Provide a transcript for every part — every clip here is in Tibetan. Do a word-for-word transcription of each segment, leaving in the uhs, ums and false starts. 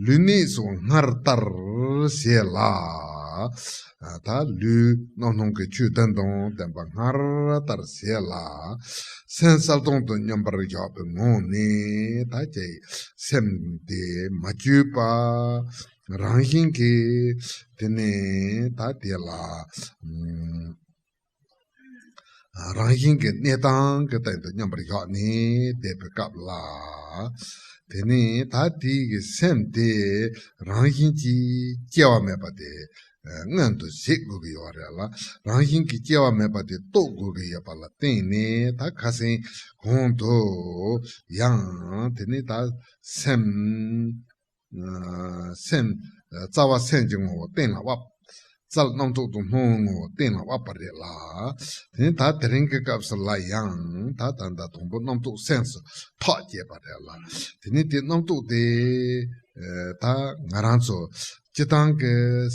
ལུས་གནད་སོགས་སྔར་ལྟར་བྱས་ལ། ད་ལུས་རྣམ་སྣང་གི་ཆོས་བདུན་དང་ལྡན་པ་སྔར་ལྟར་བྱས་ལ། སེམས་གསལ་སྟོང་དང་མཉམ་པར་བཞག་པའི་ངང་ནས་ད་ཅིག་སེམས་དེ་མ་བཅོས་པ་རང་བཞིན་གྱིས་དེ་ནས་ད་དེ་ལ། རང་བཞིན་གྱི་གནས་སྟངས་ཀྱི་སྟེང་དུ་མཉམ་པར་བཞག་ནས་བསྡད་པའི་སྐབས་ལ། དེ་ནས་ད་དེའི་གི་སེམས་དེ་རང་བཞིན་གྱིས་སྐྱེ་བ་མེད་པ་དེ་མངོན་དུ་བྱེད་དགོས་ཀྱི་ཡོད་རེད་ལ། རང་བཞིན་གྱིས་སྐྱེ་བ་མེད་པ་དེ་རྟོགས་དགོས་ཀྱི་ཡོད་པ་ལ་བརྟེན་ནས་ད་ཁ་སང་གོང་དུ་ཡང་དེ་ནས་ད་སེམས། སེམས། རྩ་བ་སེམས་ཀྱི་ངོ་བོ་གཏན་ལ་དབབ། རྩལ་རྣམ་རྟོག་ཏུ་སྣང་བའི་ངོ་བོ་གཏན་ལ་དབབ་པ་རེད་ལ། དེ་ནས་ད་དེ་རིང་གི་སྐབས་སུ་ལ་ཡང་ད་ད་ལྟ་དང་པོ་རྣམ་རྟོག་སེམས་སུ་ཐག་བཅད་པ་རེད་ལ། དེ་ནས་དེ་རྣམ་རྟོག་དེ། ད་ང་རང་ཚོ་སྤྱི་བཏང་གི་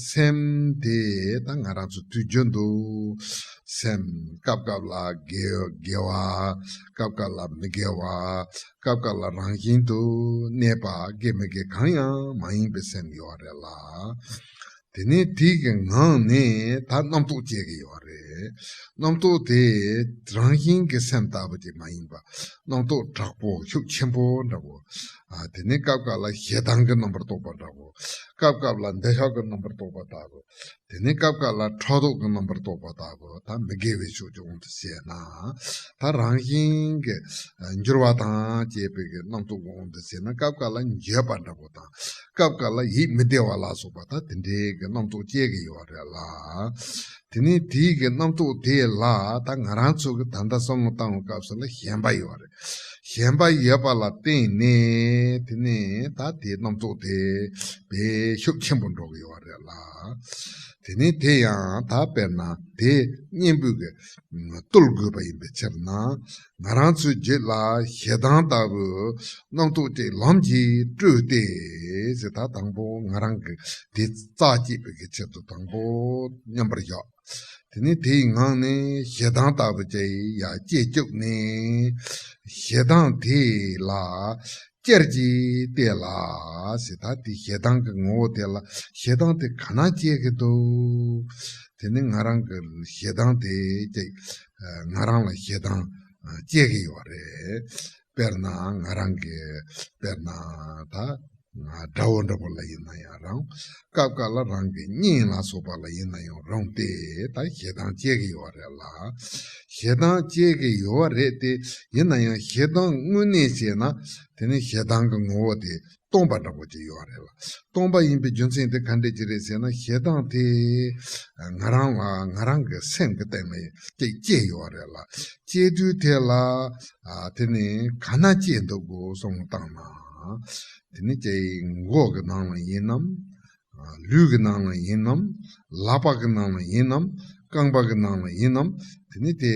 སེམས་དེ་ད་ང་རང་ཚོ་དུས་རྒྱུན་དུ་སེམས་སྐབས་སྐབས་ལ་དགེ་དགེ་བ། སྐབས་སྐབས་ལ་མི་དགེ་བ། སྐབས་སྐབས་ལ་རང་བཞིན་དུ་གནས་པ་དགེ་མི་དགེ་གང་ཡང་མ་ཡིན་པའི་སེམས་ཡོད་རེད་ལ། དེ་ནས་དེའི་གི་ངང་ནས་ད་རྣམ་རྟོག་སྐྱེ་གི་ཡོད་རེད། རྣམ་རྟོག་དེ་རང་བཞིན་གྱི་སེམས་ལྟ་བུ་ཅིག་མ་ཡིན་པ། རྣམ་རྟོག་དྲག་པོ་ཤུགས་ཆེན་པོ་འདྲ་བོ། ཨ། དེ་ནས་སྐབས་སྐབས་ལ་ཞེ་སྡང་གི་རྣམ་པར་རྟོག་པ་འདྲ་བོ། སྐབས་སྐབས་ལ་འདོད་ཆགས་ཀྱི་རྣམ་པར་རྟོག་པ་ལྟ་བུ། དེ་ནས་སྐབས་སྐབས་ལ་ཕྲག་དོག་གི་རྣམ་པར་རྟོག་པ་ལྟ་བུ། ད་མི་དགེ་བའི་ཕྱོགས་ཀྱི་དབང་དུ་བྱས་ན། ད་རང་བཞིན་གྱི་འགྱུར་བ་དང་བཅས་པའི་གི་རྣམ་རྟོག་གི་དབང་དུ་བྱས་ན། སྐབས་སྐབས་ལ་འགྱོད་པ་འདྲ་བོ་དང་། སྐབས་འགའ་ལ་ཡིད་མི་བདེ་བ་ལ་སོགས་པ་ད་དེ་འདྲའི་གི་རྣམ་རྟོག་སྐྱེ་གི་ཡོད་རེད་ལ། དེ་ནས་དེའི་གི་རྣམ་རྟོག་དེ་ལ་ད་ང་རང་ཚོ་གི་ད་ལྟ་བསམ་བློ་བཏང་བའི་སྐབས་སུ་ལ་ཞེན་པ་ཡོད་རེད། ཞེན་པ་ཡོད་པ་ལ་བརྟེན་ནས་དེ་ནས་ད་དེའི་རྣམ་རྟོག་དེ་དཔེ་ཤུགས་ཆེན་པོ་འགྲོ་གི་ཡོད་རེད་ལ། དེ་ནས་དེ་ཡང་ད་དཔེར་ན་དེ་གཉེན་པོའི་གི་གཏོར་དགོས་པ་ཡིན་པའི་ཕྱིར་ན། ང་རང་ཚོའི་རྒྱུད་ལ་ཞེ་སྡང་ལྟ་བུའི་རྣམ་རྟོག་ཅིག་ལམ་གྱིས་སྤྲོས་ཏེ་ཟེར། ད་དང་པོ་ང་རང་གི་དེ་རྩ་བཅད་པའི་གི་ཆེད་དུ་དང་པོ་མཉམ་པར་བཞག། དེ་ནས་དེའི་ངང་ནས་ཞེ་སྡང་ལྟ་བུ་ཅིག་ཡར་སྐྱེ་བཅུག་ནས། ཞེ་སྡང་དེ་ལ་ཅེར་གྱིས་བལྟས་ལ་ཟེར། ད་དེ་ཞེ་སྡང་གི་ངོ་བོ་དེ་ལ་ཞེ་སྡང་དེ་ག་ན་སྐྱེ་གི་འདུག། དེ་ནི་ང་རང་གི་ཞེ་སྡང་དེ་ཅིག་ང་རང་ལ་ཞེ་སྡང་སྐྱེ་གི་ཡོད་རེད། དཔེར་ན་ང་རང་གི་དཔེར་ན་ད་དགྲ་བོ་འདྲ་པོ་ལ་ཡིན་ན་ཡང་རུང་། སྐབས་འགའ་ལ་རང་གི་གཉེན་ལ་སོགས་པ་ལ་ཡིན་ན་ཡང་རུང་སྟེ། ད་ཞེ་སྡང་སྐྱེ་གི་ཡོད་རེད་ལ། ཞེ་སྡང་སྐྱེ་གི་ཡོད་རེད་དེ། ཡིན་ན་ཡང་ཞེ་སྡང་དངོས་གནས་བྱས་ན་དེ་ནི་ཞེ་སྡང་གི་ངོ་བོ་དེ་སྟོང་པ་འདྲ་པོ་ཅིག་ཡོད་རེད་ལ། སྟོང་པ་ཡིན་པའི་རྒྱུ་མཚན་དེ་ག་འདྲས་ཅིག་རེད་ཟེར་ན། ཞེ་སྡང་དེ་ང་རང་ལ་ང་རང་གི་སེམས་ཀྱི་སྟེང་ལ་ཅིག་སྐྱེས་ཡོད་རེད་ལ། སྐྱེས་དུས་དེ་ལ་ཨ་དེ་ནི་ག་ན་སྐྱེས་འདུག་གོ་བསམ་བློ་བཏང་ན། དེ་ནི་ཅིག་མགོ་གི་ནང་ལ་ཡིན་ནམ། ལུས་ཀྱི་ནང་ལ་ཡིན་ནམ། ལག་པ་གི་ནང་ལ་ཡིན་ནམ། རྐང་པ་གི་ནང་ལ་ཡིན་ནམ། དེ་ནི་དེ་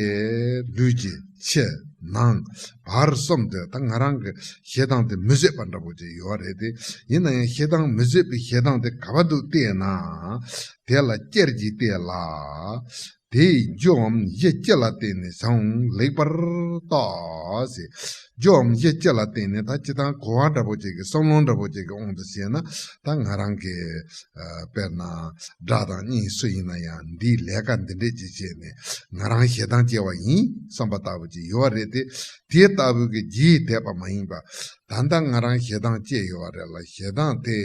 ལུས་ཀྱི་ཕྱི་ནང་བར་གསུམ་དུ་ད་ང་རང་གི་ཞེ་སྡང་དེ་མི་བཟོད་པ་འདྲ་པོ་ཅིག་ཡོད་རེད་དེ། ཡིན་ན་ཡང་ཞེ་སྡང་མི་བཟོད་པའི་ཞེ་སྡང་དེ་ག་པར་འདུག་བལྟས་ན། དེ་ལ་ཅེར་གྱིས་བལྟས་ལ། དེ་ཡི་རྒྱུའམ་གཞི་ཅི་ལ་བརྟེན་ནས་བྱུང་ལེགས་པར་བརྟག་ཟེར། རྒྱུའམ་གཞི་ཅི་ལ་བརྟེན་ནས། ད་སྤྱིར་བཏང་གོ་བ་འདྲ་པོ་ཅིག་གི་བསམ་བློ་འདྲ་པོ་ཅིག་གི་དབང་དུ་བྱས་ན། ད་ང་རང་གི་ཨ་དཔེར་ན་དགྲ་དང་གཉེན་སུ་ཡིན་ན་ཡང་འདིའི་ལས་ཀ་འདི་འདྲས་ཅིག་བྱས་ནས་ང་རང་ཞེ་སྡང་སྐྱེ་བ་ཡིན་བསམ་པ་ལྟ་བུ་ཅིག་ཡོད་རེད་དེ། དེ་ལྟ་བུ་གི་རྒྱུས་དེད་པ་མ་ཡིན་པ། ད་ལྟ་ང་རང་ཞེ་སྡང་སྐྱེས་ཡོད་རེད་ལ། ཞེ་སྡང་དེ་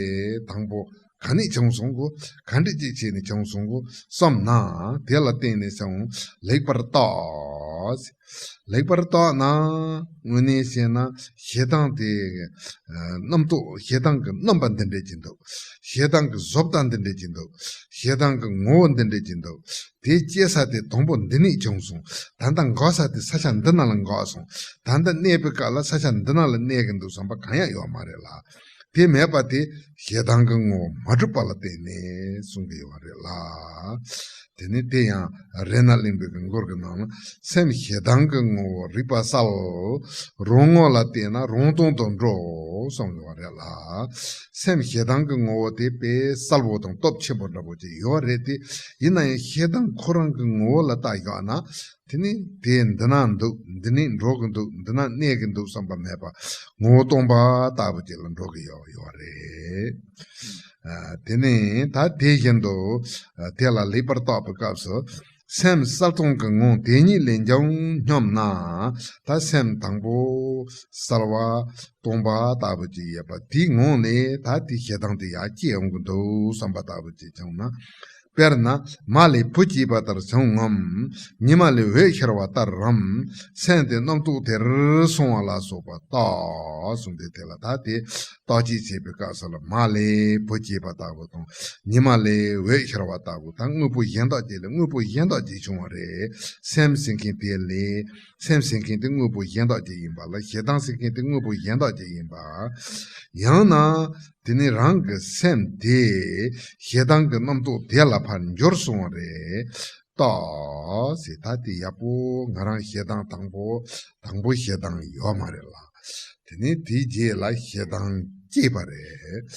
དང་པོ་ག་ནས་བྱུང་སོང་གོ། ག་འདྲ་ཅིག་བྱས་ནས་བྱུང་སོང་གོ་བསམ་ན། དེ་ལ་བརྟེན་ནས་བྱུང་ལེགས་པར་བརྟག། ལེགས་པར་བརྟག་ན། དངོས་གནས་བཤད་ན་ཞེ་སྡང་དེ་རྣམ་རྟོག་ཞེ་སྡང་གི་རྣམ་པ་འདི་འདྲས་ཅིག་འདུག། ཞེ་སྡང་གི་བཟོ་ལྟ་འདི་འདྲས་ཅིག་འདུག། ཞེ་སྡང་གི་ངོ་བོ་འདི་འདྲས་ཅིག་འདུག། དེ་སྐྱེ་ས་དེ་དང་པོ་འདི་ནས་བྱུང་སོང་། ད་ལྟ་འགག་ས་དེ་ས་ཆ་འདི་ན་ལ་འགག་སོང་། ད་ལྟ་གནས་པའི་སྐབས་ལ་ས་ཆ་འདི་ན་ལ་གནས་ཀྱི་འདུག་བསམ་པ་གང་ཡང་ཡོད་མ་རེད་ལ། དེ་མེད་པ་དེ་ཞེ་སྡང་གི་ངོ་བོ་མ་གྲུབ་པ་ལ་བརྟེན་ནས་གསུང་གི་ཡོད་རེད་ལ། དེ་ནི་དེ་ཡང་རཏྣ་གླིང་པའི་གི་མགུར་གྱི་ནང་ན། སེམས་ཞེ་སྡང་གི་ངོ་བོ་རིག་པ་གསལ། རང་ངོ་ལ་བལྟས་ན་རང་སྟོང་དུ་འགྲོ་གསུངས་ཡོད་རེད་ལ། སེམས་ཞེ་སྡང་གི་ངོ་བོ་དེ་དཔེ་གསལ་པོ་དང་སྟོབས་ཆེན་པོ་འདྲ་པོ་ཅིག་ཡོད་རེད་དེ། ཡིན་ན་ཡང་ཞེ་སྡང་ཁོ་རང་གི་ངོ་བོ་ལ་ལྟ་བཞག་ན། དེ་ནི་དེ་འདི་ན་འདུག་འདི་ནས་འགྲོ་གི་འདུག་འདི་ན་གནས་ཀྱི་འདུག་བསམ་པ་མེད་པ་ངོ་བོ་སྟོང་པ་ལྟ་བུ་ཅིག་ལ་འགྲོ་གི་ཡོད་ཡོད་རེད། ཨ། དེ་ནས་ད་དེ་བཞིན་དུ་ཨ་དེ་ལ་ལེགས་པར་བརྟག་པའི་སྐབས་སུ། སེམས་གསལ་སྟོང་གི་ངང་དེ་ཉིད་ལས་འབྱུང་སྙམ་ན། ད་སེམས་དང་པོ་གསལ་བ་སྟོང་པ་ལྟ་བུ་ཅིག་ཡོད་པ་དེའི་ངང་ནས་ད་དེ་ཞེ་སྡང་དེ་ཡར་སྐྱེ་ཡོང་གི་འདུག་བསམ་པ་ལྟ་བུ་ཅིག་བྱུང་ན། དཔེར་ན་མ་ལས་བུ་སྐྱེས་པ་ལྟར་བྱུང་ངམ། ཉི་མ་ལས་འོད་ཤར་བ་ལྟར་རམ། སེམས་དེ་རྣམ་རྟོག་དེར་སོང་བ་ལ་སོགས་པ་ལྟ། གསུངས་ཏེ། དེ་ལ་ད་དེ་བརྟག་དཔྱད་བྱེད་པའི་སྐབས་སུ་ལ་མ་ལས་བུ་སྐྱེས་པ་ལྟ་བུ་དང་། ཉི་མ་ལས་འོད་ཤར་བ་ལྟ་བུ་དང་། དངོས་པོ་གཞན་དག་ཅིག་ལས་དངོས་པོ་གཞན་དག་ཅིག་བྱུང་བ་རེད། སེམས་ཟེར་མཁན་དེ་ལས། སེམས་ཟེར་མཁན་དེ་དངོས་པོ་གཞན་དག་ཅིག་ཡིན་པ་ལ། ཞེ་སྡང་ཟེར་མཁན་དེ་དངོས་པོ་གཞན་དག་ཅིག་ཡིན་པ། ཡང་ན་དེ་ནི་རང་གི་སེམས་དེ་ཞེ་སྡང་གི་རྣམ་རྟོག་དེ་ལ་ཕར་འགྱུར་སོང་བ་རེད། ལྟོས་ཟེར། ད་དེ་ཡག་པོ་ང་རང་ཞེ་སྡང་དང་པོ་དང་པོ་ཞེ་སྡང་ཡོད་མ་རེད་ལ། དེ་ནས་དེའི་རྗེས་ལ་ཞེ་སྡང་སྐྱེས་པ་རེད།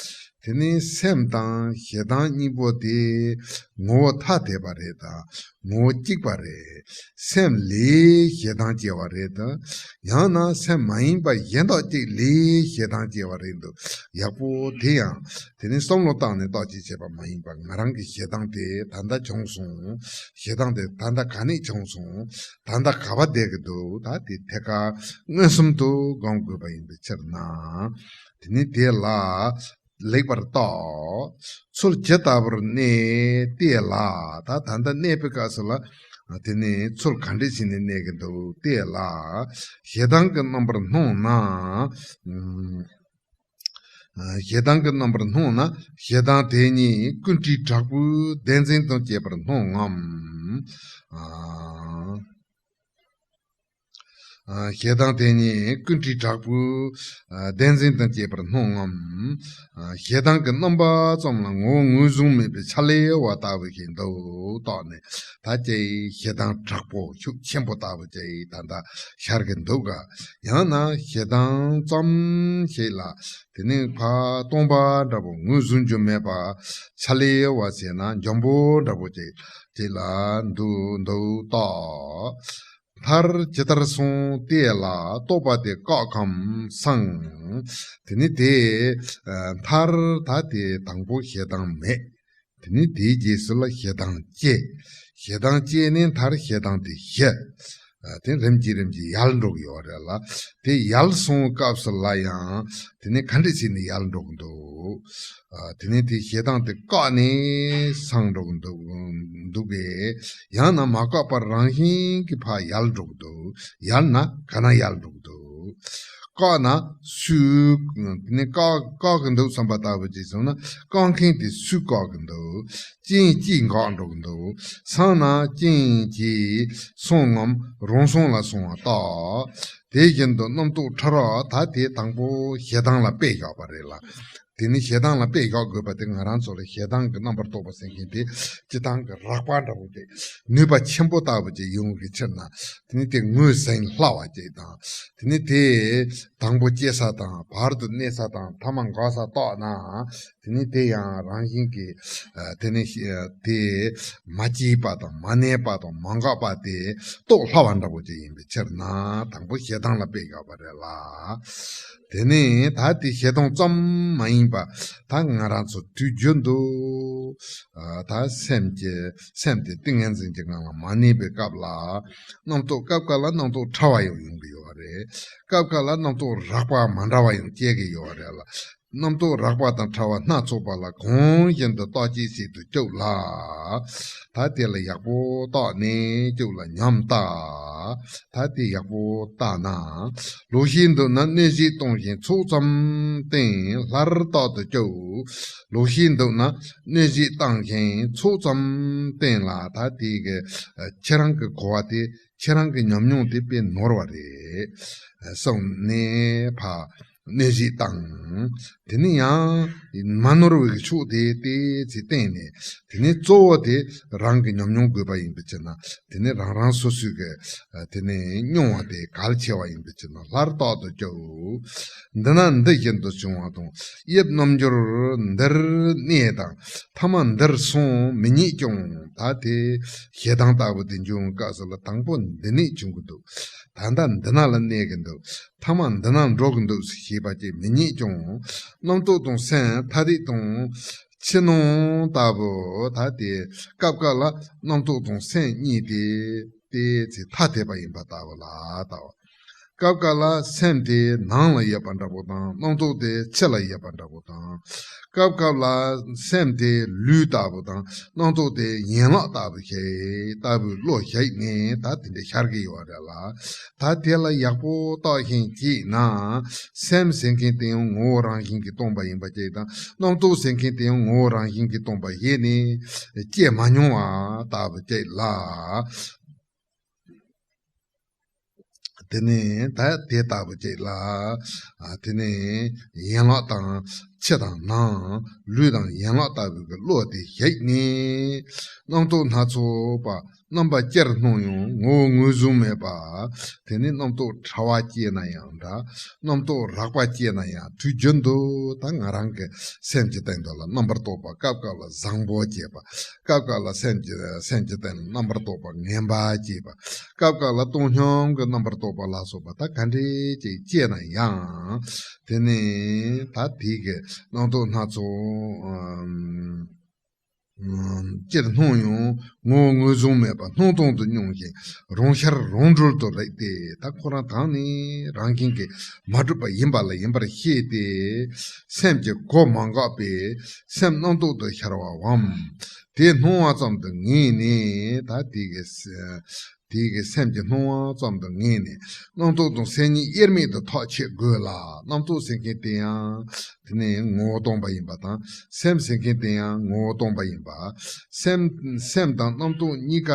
དེ་ནས་སེམས་དང་ཞེ་སྡང་གཉིས་པོ་དེ་ངོ་བོ་ཐ་དད་པ་རེད་དང་ངོ་བོ་གཅིག་པ་རེད། སེམས་ལས་ཞེ་སྡང་སྐྱེ་བ་རེད་དང་། ཡང་ན་སེམས་མ་ཡིན་པ་གཞན་དག་ཅིག་ལས་ཞེ་སྡང་སྐྱེ་བ་རེད་འདུག་ཡག་པོ་དེ་ཡང་དེ་ནས་བསམ་བློ་བཏང་ནས་བརྟག་དཔྱད་བྱས་པ་མ་ཡིན་པ། ང་རང་གི་ཞེ་སྡང་དེ་ད་ལྟ་བྱུང་སོང་། ཞེ་སྡང་དེ་ད་ལྟ་ག་ནས་བྱུང་སོང་། ད་ལྟ་ག་པར་བསྡད་ཀྱི་འདུག་ད་དེ་ཐད་ཀར་མངོན་སུམ་དུ་སྒོམ་དགོས་པ་ཡིན་པའི་ཕྱིར་ན། དེ་ནི་དེ་ལ་ལེགས་པར་བརྟག་ཚུལ་ཇི་ལྟ་བུར་གནས་དེ་ལ། ད་ད་ལྟ་གནས་པའི་སྐབས་སུ་ལ་དེ་ནི་ཚུལ་ག་འདྲ་བྱས་ནས་གནས་ཀྱི་འདུག་དེ་ལ་ཞེ་སྡང་གི་རྣམ་པར་སྣང་ན། ཨ། ཞེ་སྡང་གི་རྣམ་པར་སྣང་ན། ཞེ་སྡང་དེ་ཉིད་ཀུན་དཀྲིས་དྲག་པོའི་བདེན་འཛིན་དང་བཅས་པར་སྣང་ངམ། ཨ། ཨ། ཞེ་སྡང་དེ་ཉིད་ཀུན་དཀྲིས་དྲག་པོའི་ཨ་བདེན་འཛིན་དང་བཅས་པར་སྣང་ངམ། ཨ། ཞེ་སྡང་གི་རྣམ་པ་ཙམ་ལ་ངོ་བོ་ངོས་བཟུང་མེད་པའི་ཆ་ལས་བ་ལྟ་བུ་ཞིག་འདུག་བརྟགས་ནས། ད་ཅིག་ཞེ་སྡང་དྲག་པོ་ཤུགས་ཆེན་པོ་ལྟ་བུ་ཅིག་ད་ལྟ་ཤར་གྱི་འདུག་ག་ཡང་ན་ཞེ་སྡང་ཙམ་ཞིག་ལ་དེ་ནི་ཕར་སྟོང་པ་འདྲ་པོ་ངོས་བཟུང་རྒྱུ་མེད་པ། ཆ་ལས་བ་ཟེར་ན་འཇམ་པོ་འདྲ་པོ་ཅིག་ཅིག་ལ་འདུག་འདུག་བརྟགས། མཐར་ཇི་ལྟར་སོང་དེ་ལ་རྟོག་པ་དེ་བཀག་གམ་སངས། དེ་ནི་དེ་ཨ་མཐར་ད་དེ་དང་པོ་ཞེ་སྡང་མེད། དེ་ནི་དེའི་རྗེས་སུ་ལ་ཞེ་སྡང་སྐྱེ། ཞེ་སྡང་སྐྱེས་ནས་མཐར་ཞེ་སྡང་དེ་ཞི། ཨ། དེ་རིམ་གྱིས་རིམ་གྱིས་ཡལ་འགྲོ་གི་ཡོད་རེད་ལ། དེ་ཡལ་སོང་སྐབས་སུ་ལ་ཡང་དེ་ནི་ག་འདྲ་བྱས་ནས་ཡལ་འགྲོ་གི་འདུག་ཨ། དེ་ནི་དེ་ཞེ་སྡང་དེ་བཀག་ནས་སངས་འགྲོ་གི་འདུག་འདུག་གས། ཡང་ན་མ་བཀག་པར་རང་བཞིན་གྱིས་ཕར་ཡལ་འགྲོ་གི་འདུག་ཡལ་ན་ག་ན་ཡལ་འགྲོ་གི་འདུག་བཀག་ན་སུས་ནི་བཀག་བཀག་གི་འདུག་བསམ་པ་ལྟ་བུ་ཅིག་སོང་ན། བཀག་མཁན་དེ་སུས་བཀག་གི་འདུག་རྐྱེན་གྱིས་འགག་འགྲོ་གི་འདུག་སངས་ན་རྐྱེན་གྱིས་སོང་ངམ་རང་སོང་ལ་སོང་བ་ལྟ། དེ་བཞིན་དུ་རྣམ་རྟོག་ཕྲ་རགས་ད་དེ་དང་པོ་ཞེ་སྡང་ལ་དཔེ་བཞག་པ་རེད་ལ། དེ་ནི་ཞེ་སྡང་ལ་དཔེ་བཞག་དགོས་པ་དེ་ང་རང་ཚོ་ལ་ཞེ་སྡང་གི་རྣམ་པར་རྟོག་པ་ཟེར་མཁན་དེ་སྤྱིར་བཏང་གི་རགས་པ་འདྲ་བོ་དེ་ནུས་པ་ཆེན་པོ་ལྟ་བུ་ཅིག་ཡོང་གི་ཕྱིར་ན། དེ་ནི་དེ་ངོས་ཟིན་སླ་བ་ཅིག་དང་། དེ་ནི་དེ་དང་པོ་སྐྱེ་ས་དང་བར་དུ་གནས་ས་དང་ཐ་མ་འགག་ས་བརྟགས་ན། དེ་ནི་དེ་ཡང་རང་བཞིན་གྱིས་ཨ་དེ་ནི་ཨ་དེ་མ་སྐྱེས་པ་དང་མ་གནས་པ་དང་མ་འགགས་པ་དེ་རྟོགས་སླ་བ་འདྲ་བོ་ཅིག་ཡིན་པའི་ཕྱིར་ན། དང་པོ་ཞེ་སྡང་ལ་དཔེ་བཞག་པ་རེད་ལ། དེ་ནས་ད་དེ་ཞེ་སྡང་ཙམ་མ་ཡིན་པ་ད་ང་རང་ཚོ་དུས་རྒྱུན་དུ་ཨ་ད་སེམས་ཀྱི་སེམས་དེ་ཏིང་ངེ་འཛིན་གྱི་ངང་ལ་མ་གནས་པའི་སྐབས་ལ་རྣམ་རྟོག་སྐབས་འགའ་ལ་རྣམ་རྟོག་ཕྲ་བ་ཡང་ཡོང་གི་ཡོད་རེད། སྐབས་འགའ་ལ་རྣམ་རྟོག་རགས་པ་མ་འདྲ་བ་ཡང་སྐྱེ་གི་ཡོད་རེད་ལ། རྣམ་རྟོག་རགས་པ་དང་ཕྲ་བ་སྣ་ཚོགས་པ་ལ་གང་བཞིན་དུ་བརྟག་དཔྱད་བྱེད་དུ་བཅུག་ལ། ད་དེ་ལ་ཡག་པོ་བརྟགས་ནས་བཅུག་ལ་ཉམས་བརྟག་ད་དེ་ཡག་པོ་བརྟགས་ན། ལོག་ཤེས་འདུག་ན་གནོད་བྱེད་གཏོང་བཞིན་ཚོགས་ཙམ་བསྟེན་སླར་རྟག་ཏུ་བཅུག་ལོག་ཤེས་འདུག་ན་གནོད་བྱེད་བཏང་བཞིན་ཚོགས་ཙམ་བསྟེན་ལ། ད་དེ་གི་ཁྱེད་རང་གི་གོ་བ་དེ་ཁྱེད་རང་གི་ཉམས་མྱོང་དེ་དཔེ་ནོར་བ་རེད། སོང་ནས་ཕ། གནས་གཟིགས་དང་། དེ་ནས་ཡང་མ་ནོར་བའི་ཕྱོགས་དེ་ཏོག་ཙམ་བསྟན་ནས། དེ་ནས་གཙོ་བོ་དེ་རང་གི་ཉམས་མྱོང་དགོས་པ་ཡིན་པའི་ཕྱིར་ན། དེ་ནས་རང་རང་སོ་སོའི་གི་དེ་ནས་མྱོང་བ་དེ་གལ་ཆེ་བ་ཡིན་པའི་ཕྱིར་ན། སླར་རྟག་ཏུ་སྐྱེའོ། འདི་ན་འདི་བཞིན་དུ་བྱུང་བ་དང་། དབྱིབས་རྣམ་འགྱུར་འདིར་གནས་དང་། ཐ་མ་འདིར་སོང་མི་རྙེད་ཀྱང་། ད་དེ་ཞེ་སྡང་ལྟ་བུ་དེ་འབྱུང་སྐབས་སུ་ལ། དང་པོ་འདི་ནས་བྱུང་གི་འདུག། ད་ལྟ་འདི་ན་ལ་གནས་ཀྱི་འདུག། ཐ་མ་འདི་ན་འགྲོ་གི་འདུག་ཞེས་པ་ཅིག་མི་རྙེད་ཀྱང་། རྣམ་རྟོག་དང་སེམས་ཐ་དད་དང་ཕྱི་སྣང་ལྟ་བུ། ད་དེ་སྐབས་སྐབས་ལ་རྣམ་རྟོག་དང་སེམས་གཉིས་དེ་ཏོག་ཙམ་ཐ་དད་པ་ཡིན་པ་ལྟ་བུ་ལ་ལྟ་བ། སྐབས་སྐབས་ལ་སེམས་དེ་ནང་ལ་ཡོད་པ་འདྲ་པོ་དང་། རྣམ་རྟོག་དེ་ཕྱི་ལ་ཡོད་པ་འདྲ་པོ་དང་། སྐབས་སྐབས་ལ་སེམས་དེ་ལུས་ལྟ་བུ་དང་། རྣམ་རྟོག་དེ་ཡན་ལག་ལྟ་བུ་ཞིག་ལྟ་བུའི་བློ་ཞིག་ནས་ད་དེ་འདྲ་ཤར་གྱི་ཡོད་རེད་ལ། ད་དེ་ལ་ཡག་པོ་བརྟག་ཞིང་དཔྱད་ན། སེམས་ཟེར་མཁན་དེ་ཡང་ངོ་བོ་རང་བཞིན་གྱིས་སྟོང་པ་ཡིན་པ་ཅིག་དང་། རྣམ་རྟོག་ཟེར་མཁན་དེ་ཡང་ངོ་བོ་རང་བཞིན་གྱིས་སྟོང་པ་ཞིག་ནས་སྐྱེ་མ་མྱོང་བ་ལྟ་བུ་ཅིག་ལ། དེ་ནས་ད་དེ་ལྟ་བུ་ཅིག་ལ། ཨ། དེ་ནས་ཡན་ལག་དང་ཕྱི་དང་ནང་། ལུས་དང་ཡན་ལག་ལྟ་བུའི་གི་བློ་དེ་ཞིག་ནས། རྣམ་རྟོག་སྣ་ཚོགས་པ་རྣམ་པ་ཅིར་སྣང་ཡང་ངོ་བོ་ངོས་བཟུང་མེད་པ། དེ་ནས་རྣམ་རྟོག་ཕྲ་བ་སྐྱེས་ན་ཡང་འདྲ། རྣམ་རྟོག་རགས་པ་སྐྱེས་ན་ཡང་། དུས་རྒྱུན་དུ་ད་ང་རང་གི་སེམས་ཀྱི་སྟེང་དུ་ལ་རྣམ་པར་རྟོག་པ། སྐབས་སྐབས་ལ་བཟང་པོ་སྐྱེས་པ། སྐབས་སྐབས་ལ་སེམས་ཀྱི་སེམས་ཀྱི་སྟེང་ལ་རྣམ་པར་རྟོག་པ་ངན་པ་སྐྱེས་པ། སྐབས་སྐབས་ལ་བཏང་སྙོམས་ཀྱི་རྣམ་པར་རྟོག་པ་ལ་སོགས་པ་ད་ག་འདྲ་ཅིག་སྐྱེས་ན་ཡང་། དེ་ནས་ད་དེ་གི་རྣམ་རྟོག་སྣ་ཚོགས། ཨམ། ཅིར་སྣང་ཡང་ངོ་བོ་ངོས་བཟུང་མེད་པ་སྣང་སྟོང་དུ་མྱོང་ཞིང་། རང་ཤར་རང་གྲོལ་དུ་རེག་སྟེ། ད་ཁོ་རང་དང་ནི་རང་བཞིན་གྱིས་མ་གྲུབ་པ་ཡིན་པ་ལ་ཡིན་པར་ཤེས་ཏེ། སེམས་ཀྱི་གོ་མ་འགགས་པས་སེམས་རྣམ་རྟོག་ཏུ་ཤར་བའམ། དེ་སྣང་བ་ཙམ་དུ་ངེས་ནས། ད་དེ་གི་དེ་གི་སེམས་ཀྱི་སྣང་བ་ཙམ་དུ་ངེས་ནས། རྣམ་རྟོག་དང་སེམས་གཉིས་དབྱེར་མེད་དུ་ཐག་ཆོད་དགོས་ལ། རྣམ་རྟོག་ཟེར་མཁན་དེ་ཡང་དེ་ནི་ངོ་བོ་སྟོང་པ་ཡིན་པ་དང་། སེམས་ཟེར་མཁན་དེ་ཡང་ངོ་བོ་སྟོང་པ་ཡིན་པ། སེམས་སེམས་དང་རྣམ་རྟོག་གཉིས་ཀ་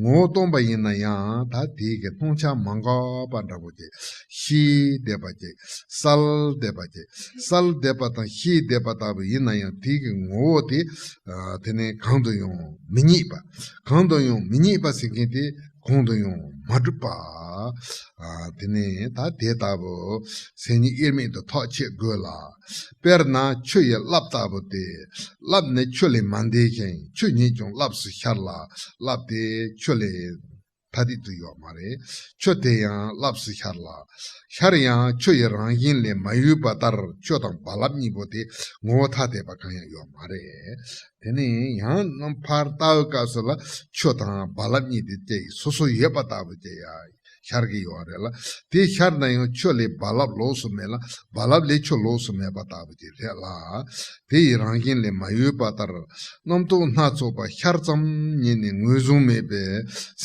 ངོ་བོ་སྟོང་པ་ཡིན་ན་ཡང་། ད་དེ་གི་སྣང་ཆ་མ་འགགས་པ་འདྲ་པོ་ཅིག། ཤེས་བསྡད་པ་ཅིག། གསལ་བསྡད་པ་ཅིག། གསལ་བསྡད་པ་དང་ཤེས་བསྡད་པ་ལྟ་བུ་ཡིན་ན་ཡང་། དེ་གི་ངོ་བོ་དེ། ཨ། དེ་ནི་གང་དུ་ཡང་མི་རྙེད་པ། གང་དུ་ཡང་མི་རྙེད་པ་ཟེར་མཁན་དེ་གང་དུ་ཡང་མ་གྲུབ་པ། ཨ། དེ་ནི་ད་དེ་ལྟ་བུ་སེམས་ཉིད་དབྱེར་མེད་དུ་ཐག་ཆོད་དགོས་ལ། དཔེར་ན་ཆུ་ཡི་རླབས་ལྟ་བུ་སྟེ། རླབས་ནི་ཆུ་ལས་མ་འདས་ཤིང་། ཆུ་ཉིད་ཀྱང་རླབས་སུ་ཤར་ལ། རླབས་དེ་ཆུ་ལས་ཐ་དད་དུ་ཡོད་མ་རེད། ཆུ་དེ་ཡང་རླབས་སུ་ཤར་ལ། ཤར་ཡང་ཆུ་ཡི་རང་བཞིན་ལས་མ་གཡོས་པ་ལྟར། ཆུ་དང་རྦ་རླབས་གཉིས་པོ་དེ་ངོ་བོ་ཐ་དད་པ་གང་ཡང་ཡོད་མ་རེད། དེ་ནས་ཡང་རྣམ་པར་ལྟ་བའི་སྐབས་སུ་ལ་ཆུ་དང་རྦ་རླབས་གཉིས་དེ་ཅིག་སོ་སོ་ཡོད་པ་ལྟ་བུ་ཅིག་ཡང་ཤར་གྱི་ཡོད་རེད་ལ། དེ་ཤར་ན་ཡང་ཆུ་ལས་རྦ་རླབས་ལོགས་སུ་མེད་ལ། རྦ་རླབས་ལས་ཆུ་ལོགས་སུ་མེད་པ་ལྟ་བུ་ཅིག་རེད་ལ། དེ་ཡི་རང་བཞིན་ལས་མ་གཡོས་པ་ལྟར། རྣམ་རྟོག་སྣ་ཚོགས་པ་ཤར་ཙམ་ཉིད་ནས་ངོས་བཟུང་མེད་པའི་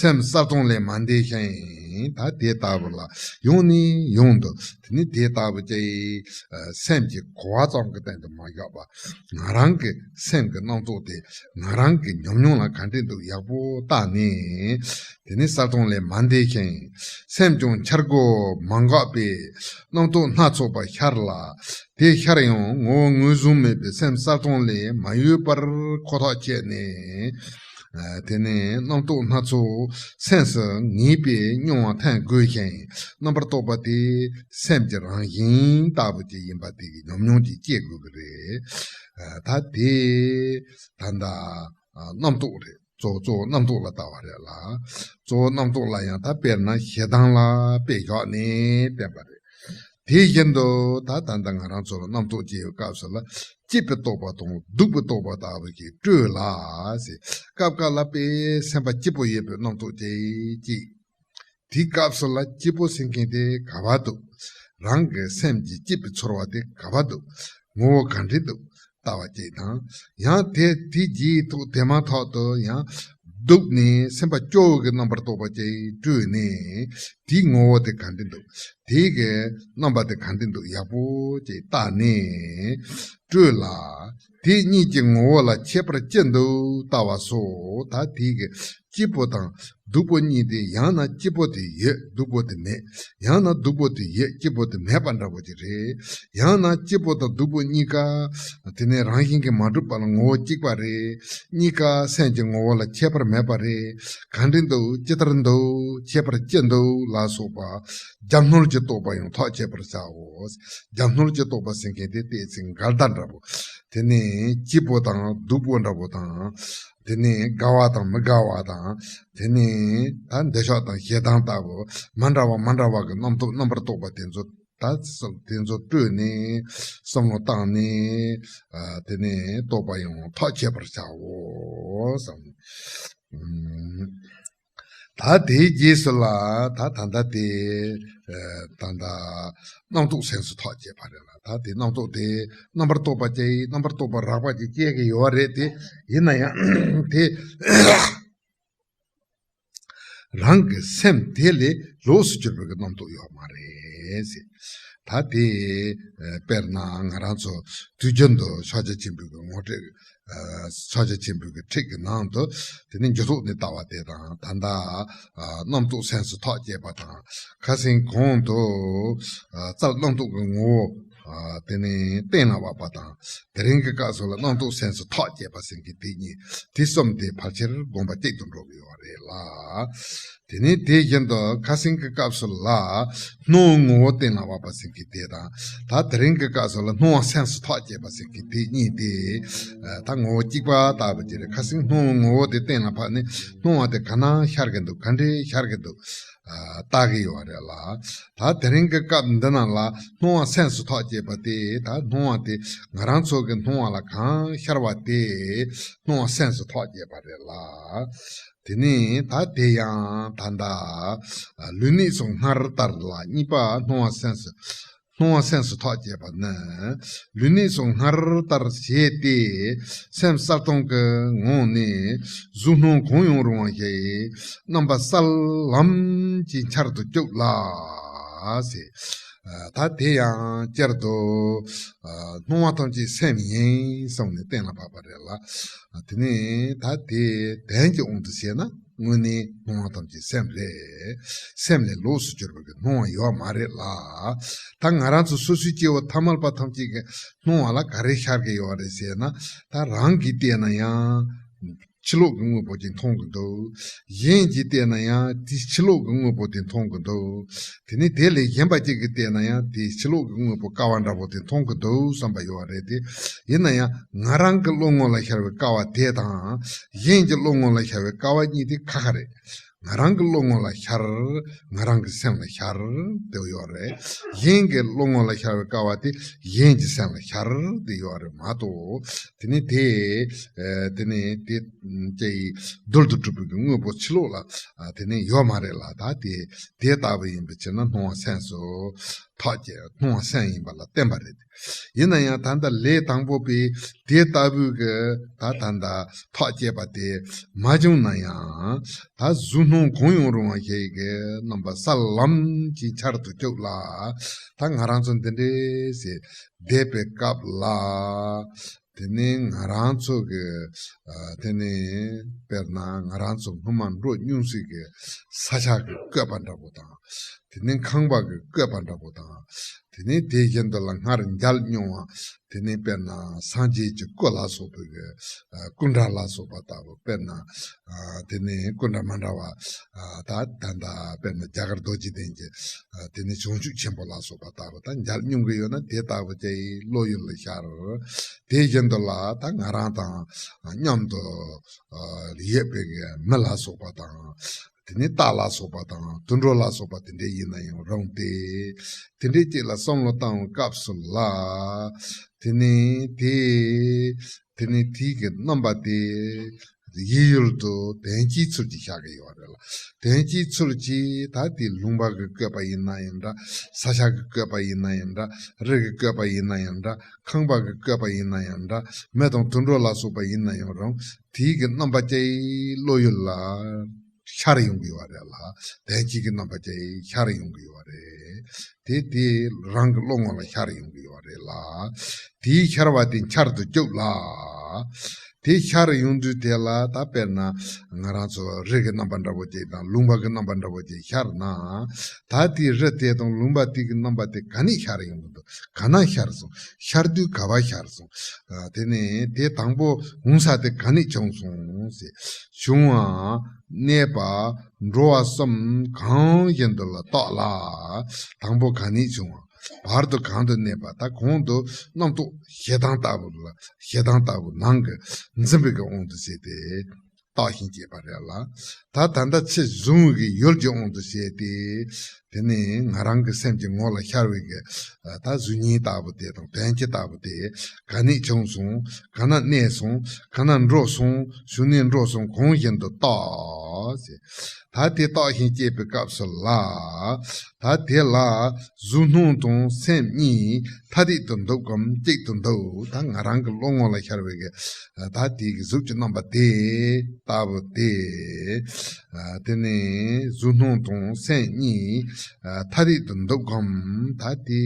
སེམས་གསལ་སྟོང་ལས་མ་འདས་ཤིང་། ད་དེ་ལྟ་བུ་ལ་ཡང་ནས་ཡང་དུ། དེ་ནི་དེ་ལྟ་བུ་ཅིག། ཨ། སེམས་ཀྱི་གོ་བ་ཙམ་གྱི་སྟེང་དུ་མ་བཞག་པ། ང་རང་གི་སེམས་ཀྱི་རྣམ་རྟོག་དེ་ང་རང་གི་ཉམས་མྱོང་ལ་ག་འདྲ་འདུག་ཡག་པོ་བརྟགས་ནས། དེ་ནི་གསལ་སྟོང་ལས་མ་འདས་ཤིང་། སེམས་ཀྱང་འཆར་སྒོ་མ་འགགས་པས་རྣམ་རྟོག་སྣ་ཚོགས་པ་ཤར་ལ། དེ་ཤར་ཡང་ངོ་བོ་ངོས་བཟུང་མེད་པའི་སེམས་གསལ་སྟོང་ལས་མ་གཡོས་པར་ཁོ་ཐག་བཅད་ནས། ཨ། དེ་ནས་རྣམ་རྟོག་སྣ་ཚོགས་སེམས་སུ་ངེས་པའི་མྱོང་བ་ཐོན་དགོས་ཤིང་། རྣམ་པར་རྟོག་པ་དེ་སེམས་ཀྱི་རང་བཞིན་ལྟ་བུ་ཅིག་ཡིན་པ་དེ་གི་ཉམས་མྱོང་ཅིག་སྐྱེ་དགོས་ཀྱི་རེད། ཨ། ད་དེ་ད་ལྟ། ཨ། རྣམ་རྟོག་རེད། གཙོ་བོ་གཙོ་བོ་རྣམ་རྟོག་ལ་ལྟ་བ་རེད་ལ། གཙོ་བོ་རྣམ་རྟོག་ལ་ཡང་ད་དཔེར་ན་ཞེ་སྡང་ལ་དཔེ་བཞག་ནས་བསྟན་པ་རེད། དེ་བཞིན་དུ་ད་ད་ལྟ་ང་རང་ཚོ་ལ་རྣམ་རྟོག་སྐྱེ་བའི་སྐབས་སུ་ལ་སྐྱིད་པའི་རྟོག་པ་དང་སྡུག་པའི་རྟོག་པ་ལྟ་བུ་ཞིག་སྤྲོས་ལ་ཟེར། སྐབས་འགའ་ལ་དཔེ་སེམས་པ་སྐྱིད་པོ་ཡོད་པའི་རྣམ་རྟོག་ཅིག་སྐྱེས། དེའི་སྐབས་སུ་ལ་སྐྱིད་པོ་ཟེར་མཁན་དེ་ག་བ་འདུག། རང་གི་སེམས་ཀྱི་སྐྱིད་པའི་ཚོར་བ་དེ་ག་བ་འདུག། ངོ་བོ་ག་འདྲ་འདུག་ལྟ་བ་ཅིག་དང་། ཡང་དེ་དེ་རྗེས་ཐོག་དེ་མ་ཐག་ཏུ་ཡང་སྡུག་ནས་སེམས་པ་སྐྱོ་བོ་གི་རྣམ་པར་རྟོག་པ་ཅིག་སྤྲོས་ནས། དེའི་ངོ་བོ་དེ་ག་འདྲ་འདུག། དེའི་གི་རྣམ་པ་དེ་ག་འདྲ་འདུག། ཡག་པོ་ཅིག་བལྟས་ནས་སྤྲོས་ལ། དེ་གཉིས་ཀྱི་ངོ་བོ་ལ་ཁྱད་པར་ཅི་འདུག་ལྟ་བ་སོགས། ད་དེའི་གི་སྐྱིད་པོ་དང་ སྡུག་པོ་གཉིས་དེ་ཡང་ན་སྐྱིད་པོ་དེ་ཡོད། སྡུག་པོ་དེ་མེད། ཡང་ན་སྡུག་པོ་དེ་ཡོད། སྐྱིད་པོ་དེ་མེད་པ་འདྲ་པོ་ཅིག་རེད། ཡང་ན་སྐྱིད་པོ་དང་སྡུག་པོ་གཉིས་ཀ་དེ་ནས་རང་བཞིན་གྱིས་མ་གྲུབ་པ་ལ་ངོ་བོ་གཅིག་པ་རེད། གཉིས་ཀ་སེམས་ཀྱི་ངོ་བོ་ལ་ཁྱད་པར་མེད་པ་རེད། གང་འདྲ་འདུག་ཅི་ལྟར་འདུག་ཁྱད་པར་ཅི་འདུག་ལ་སོགས་པ་རྒྱབ་ནོར་གྱི་རྟོག་པ་ཡང་ཐག་བཅད་པར་བྱའོ། རྒྱབ་ནོར་གྱི་རྟོག་པ་ཟེར་མཁན་དེ་ཏོག་ཙམ་འགལ་ཟླ་འདྲ་པོ། དེ་ནས་སྐྱིད་པོ་དང་སྡུག་པོ་འདྲ་པོ་དང་། དེ་ནས་དགའ་བ་དང་མི་དགའ་བ་དང་། དེ་ནས་ད་འདོད་ཆགས་དང་ཞེ་སྡང་ལྟ་བུ་མ་འདྲ་བ་མ་འདྲ་བ་གི་རྣམ་རྟོག་རྣམ་པར་རྟོག་པ་དེ་ཚོ་ད་བསམ་དེ་ཚོ་སྤྲོས་ནས་བསམ་བློ་བཏང་ནས། ཨ། དེ་ནས་རྟོག་པ་ཡང་ཐག་བཅད་པར་བྱའོ་བསམ། ཨུམ། ད་དེའི་རྗེས་སུ་ལ་ད་ད་ལྟ་དེ། ཨ། ད་ལྟ་རྣམ་རྟོག་སེམས་སུ་ཐག་བཅད་པ་རེད་ལ། ད་དེ་རྣམ་རྟོག་དེ་རྣམ་པར་རྟོག་པ་སྐྱེ་ཡི། རྣམ་པར་རྟོག་པ་རགས་པ་ཅིག་སྐྱེ་གི་ཡོད་རེད་དེ། ཡིན་ན་ཡང་དེ་རང་གི་སེམས་དེ་ལས་ལོགས་སུ་གྱུར་པའི་རྣམ་རྟོག་ཡོད་མ་རེད་ཟེར། ད་དེ། ཨ། དཔེར་ན་ང་རང་ཚོ་དུས་རྒྱུན་དུ་ཕྱག་རྒྱ་ཆེན་པོའི་གི་ངོ་སྤྲོད། ཨ། ཕྱག་རྒྱ་ཆེན་པོའི་གི་ཁྲིད་ཀྱི་ནང་དུ་དེ་ནི་འཇུག་ལྡོག་ནས་ལྟ་བ་དེ་དང་། ད་ལྟ། ཨ། རྣམ་རྟོག་སེམས་སུ་ཐག་བཅད་པ་དང་། ཁ་སེང་གོང་དུ། ཨ། རྩལ་རྣམ་རྟོག་གི་ངོ་བོ། ཨ། དེ་ནི་གཏན་ལ་དབབ་པ་དང་། དེ་རིང་གི་སྐབས་སུ་ལ་རྣམ་རྟོག་སེམས་སུ་ཐག་བཅད་པ་ཟེར་མཁན་དེ་གཉིས་དེ་གསུམ་དེ་ཕལ་ཆེར་དགོངས་པ་གཅིག་ཏུ་འགྲོ་གི་ཡོད་རེད་ལ། དེ་ནས་དེ་བཞིན་དུ་ཁ་སེང་གི་སྐབས་སུ་ལ་སྣང་བའི་ངོ་བོ་གཏན་ལ་དབབ་པ་ཟེར་མཁན་དེ་དང་། ད་དེ་རིང་གི་སྐབས་སུ་ལ་སྣང་བ་སེམས་སུ་ཐག་བཅད་པ་ཟེར་མཁན་དེ་གཉིས་དེ། ཨ། ད་ངོ་བོ་གཅིག་པ་ལྟ་བུ་ཅིག་རེད། ཁ་སེང་སྣང་བའི་ངོ་བོ་དེ་གཏན་ལ་ཕབ་ནས་སྣང་བ་དེ་ག་ན་ཤར་གི་འདུག་ག་འདྲས་ཤར་གི་འདུག་ཨ། ལྟ་གི་ཡོད་རེད་ལ། ད་དེ་རིང་གི་སྐབས་འདི་ནང་ལ་སྣང་བ་སེམས་སུ་ཐག་བཅད་པ་དེ། ད་སྣང་བ་དེ་ང་རང་ཚོ་གི་སྣང་བ་ལ་གང་ཤར་བ་དེ་སྣང་བ་སེམས་སུ་ཐག་བཅད་པ་རེད་ལ། དེ་ནས་ད་དེ་ཡང་ད་ལྟ་ལུས་གནད་སོགས་སྔར་ལྟར་ལ་གཉིས་པ་སྣང་བ་སེམས་སུ། སྣང་བ་སེམས་སུ་ཐག་བཅད་པ་ནི། ལུས་གནད་སོགས་སྔར་ལྟར་བྱས་ཏེ། སེམས་གསལ་སྟོང་གི་ངང་ནས་གཟུགས་སྣང་གང་ཡང་རུང་བ་ཞིག་རྣམ་པ་གསལ་ལམ་གྱི་འཆར་དུ་བཅུག་ལ་ཟེར། ད་དེ་ཡང་སྤྱིར་དུ་སྣང་བ་ཐམས་ཅད་སེམས་ཡིན་གསུངས་ནས་གཏན་ལ་ཕབ་པ་རེད་ལ། དེ་ནས་ད་དེ་དོན་གྱི་དབང་དུ་བྱས་ན། དངོས་གནས་སྣང་བ་ཐམས་ཅད་སེམས་རེད། སེམས་ལས་ལོགས་སུ་གྱུར་པའི་སྣང་བ་ཡོད་མ་རེད་ལ། ད་ང་རང་ཚོ་སོ་སོའི་སྐྱེ་བོ་ཐ་མལ་པ་ཐམས་ཅད་ཀྱི་སྣང་བ་ལ་ག་རེ་ཤར་གྱི་ཡོད་རེད་ཟེར་ན། ད་རང་གིས་བལྟས་ན་ཡང་ཕྱི་ལོགས་ཀྱི་དངོས་པོ་ཅིག་མཐོང་གི་འདུག་གཞན་གྱིས་བལྟས་ན་ཡང་དེའི་ཕྱི་ལོགས་ཀྱི་དངོས་པོ་དེ་མཐོང་གི་འདུག་དེ་ནས་དེ་ལས་གཞན་པ་ཅིག་གིས་བལྟས་ན་ཡང་དེའི་ཕྱི་ལོགས་ཀྱི་དངོས་པོ་ཀ་བ་འདྲ་པོ་དེ་མཐོང་གི་འདུག་བསམ་པ་ཡོད་རེད་དེ། ཡིན་ན་ཡང་ང་རང་གི་བློ་ངོ་ལ་ཤར་བའི་ཀ་བ་དེ་དང་། གཞན་གྱི་བློ་ངོ་ལ་ཤར་བའི་ཀ་བ་གཉིས་དེ་ཁ་ཁ་རེད། ང་རང་གི་བློ་ངོ་ལ་ཤར། ང་རང་གི་སེམས་ལ་ཤར་དེ་ཡོད་རེད། གཞན་གྱི་བློ་ངོ་ལ་ཤར་བའི་ཀ་བ་དེ་གཞན་གྱི་སེམས་ལ་ཤར་དེ་ཡོད་རེད་མ་གཏོགས། དེ་ནི་དེ། ཨ། དེ་ནི་དེ་ཅེ་ཡི་རྡུལ་དུ་གྲུབ་པའི་དངོས་པོ་ཕྱི་ལོགས་ལ། ཨ། དེ་ནི་ཡོད་མ་རེད་ལ། ད་དེ་དེ་ལྟ་བུ་ཡིན་པའི་ཕྱིར་ན་སྣང་བ་སེམས་སུ་ཐག་བཅད། སྣང་བ་སེམས་ཡིན་པ་ལ་བརྟེན་པ་རེད། ཡིན་ན་ཡང་ད་ལྟ་ལས་དང་པོ་པའི་དེ་ལྟ་བུའི་གི་ད་ད་ལྟ་ཐག་བཅད་པ་དེ་མ་བྱུང་ན་ཡང་། ད་གཟུགས་སྣང་གང་ཡང་རུང་བ་ཞིག་གི་རྣམ་པ་གསལ་ལམ་གྱི་འཆར་དུ་བཅུག་ལ། ད་ང་རང་ཚོ་འདི་འདྲས་ཟེར་བསྡད་པའི་སྐབས་ལ། དེ་ནས་ང་རང་ཚོ་གི། ཨ། དེ་ནས་དཔེར་ན་ང་རང་ཚོ་སྔོན་མ་འགྲོ་མྱོང་སྲིད་ཀྱི་ས་ཆ་གི་བཀོད་པ་འདྲ་པོ་དང་། དེ་ནས་ཁང་པ་གི་བཀོད་པ་འདྲ་པོ་དང་། དེ་ནས་དེ་བཞིན་དུ་ལ་སྔར་མཇལ་མྱོང་བ། དེ་ནས་དཔེར་ན་སངས་རྒྱས་ཀྱི་སྐུ་ལ་སོགས་པའི་གི། ཨ། སྐུ་འདྲ་ལ་སོགས་པ་ལྟ་བུ། དཔེར་ན། ཨ། དེ་ནས་སྐུ་འདྲ་མ་འདྲ་བ། ཨ། ད་ད་ད་དཔེར་ན་རྒྱ་གར་རྡོ་རྗེ་གདན་གྱི། ཨ། དེ་ནས་བྱང་ཆུབ་ཆེན་པོ་ལ་སོགས་པ་ལྟ་བུ་ད་མཇལ་མྱོང་གི་ཡོད་ན་དེ་ལྟ་བུ་ཅིག་བློ་ཡུལ་ལ་ཤར། དེ་བཞིན་དུ་ལ་ད་ང་རང་དང་མཉམ་དུ། ཨ། ཡོད་པའི་གི་མི་ལ་སོགས་པ་དང་། དེ་ནས་རྟ་ལ་སོགས་པ་དང་དུད་འགྲོ་ལ་སོགས་པ་དེ་འདྲས་ཡིན་ན་ཡང་རུང་སྟེ། དེ་འདྲས་ཅིག་ལ་བསམ་བློ་བཏང་བའི་སྐབས་སུ་ལ། དེ་ནས་དེ། དེ་ནས་དེའི་གི་རྣམ་པ་དེ་ཡིད་ཡུལ་དུ་དོན་སྤྱིའི་ཚུལ་གྱིས་ཤར་གྱི་ཡོད་རེད་ལ། དོན་སྤྱིའི་ཚུལ་གྱིས་ད་དེ་ལུང་པ་གི་བཀོད་པ་ཡིན་ན་ཡང་འདྲ། ས་ཆ་གི་བཀོད་པ་ཡིན་ན་ཡང་འདྲ། རི་གི་བཀོད་པ་ཡིན་ན་ཡང་འདྲ། ཁང་པ་གི་བཀོད་པ་ཡིན་ན་ཡང་འདྲ། མི་དང་དུད་འགྲོ་ལ་སོགས་པ་ཡིན་ན་ཡང་རུང་། དེའི་གི་རྣམ་པ་ཅིག་བློ་ཡུལ་ལ་ཤར་ཡོང་གི་ཡོད་རེད་ལ། དོན་སྤྱིའི་གི་རྣམ་པ་ཅིག་ཤར་ཡོང་གི་ཡོད་རེད། དེ་དེ་རང་གི་བློ་ངོ་ལ་ཤར་ཡོང་གི་ཡོད་རེད་ལ། དེའི་ཤར་བ་དེ་འཆར་དུ་བཅུག་ལ། དེ་ཤར་ཡོང་དུས་དེ་ལ་ད་དཔེར་ན་ང་རང་ཚོ་རི་གི་རྣམ་པ་འདྲ་བོ་ཅིག་དང་ལུང་པ་གི་རྣམ་པ་འདྲ་བོ་ཅིག་ཤར་ན། ད་དེ་རི་དེ་དང་ལུང་པ་དེ་གི་རྣམ་པ་དེ་ག་ནས་ཤར་ཡོང་གི་འདུག་ག་ན་ཤར་སོང་། ཤར་དུས་ག་བ་ཤར་སོང་། ཨ། དེ་ནས་དེ་དང་པོ་འོང་ས་དེ་ག་ནས་བྱུང་སོང་ཟེར། བྱུང་བ། གནས་པ། འགྲོ་བ་གསུམ་གང་བཞིན་དུ་ལ་བརྟགས་ལ། དང་པོ་ག་ནས་བྱུང་བ། བར་དུ་གང་དུ་གནས་པ། ད་གོང་དུ་རྣམ་རྟོག་ཞེ་སྡང་ལྟ་བུ་ལ། ཞེ་སྡང་ལྟ་བུ་ནང་གི་འཛིན་པའི་གི་དབང་དུ་བྱས་ཏེ་བརྟགས་ཤིང་དཔྱད་པ་རེད་ལ། ད་ད་ལྟ་ཕྱི་གཟུང་བའི་གི་ཡུལ་གྱི་དབང་དུ་བྱས་ཏེ། དེ་ནས་ང་རང་གི་སེམས་ཀྱི་ངོ་ལ་ཤར་བའི་གི། ད་གཟུགས་བརྙན་ལྟ་བུ་དེ་དང་དོན་སྤྱི་ལྟ་བུ་དེ་ག་ནས་བྱུང་སོང་། ག་ན་གནས་སོང་། ག་ན་འགྲོ་སོང་། བྱུང་ནས་འགྲོ་སོང་། གང་བཞིན་དུ་བརྟགས་ཟེར། ད་དེ་བརྟགས་ཤིང་དཔྱད་པའི་སྐབས་སུ་ལ། ད་དེ་ལ་གཟུགས་སྣང་དང་སེམས་གཉིས་ཐ་དད་དུ་འདུག་གམ་གཅིག་ཏུ་འདུག་ད་ང་རང་གི་བློ་ངོ་ལ་ཤར་བའི་གི། ད་དེ་གི་གཟུགས་ཀྱི་རྣམ་པ་དེ་ལྟ་བུ་དེ། དེ་ནས་གཟུགས་སྣང་དང་སེམས་གཉིས་ཐ་དད་དུ་འདུག་གམ། ད་དེ་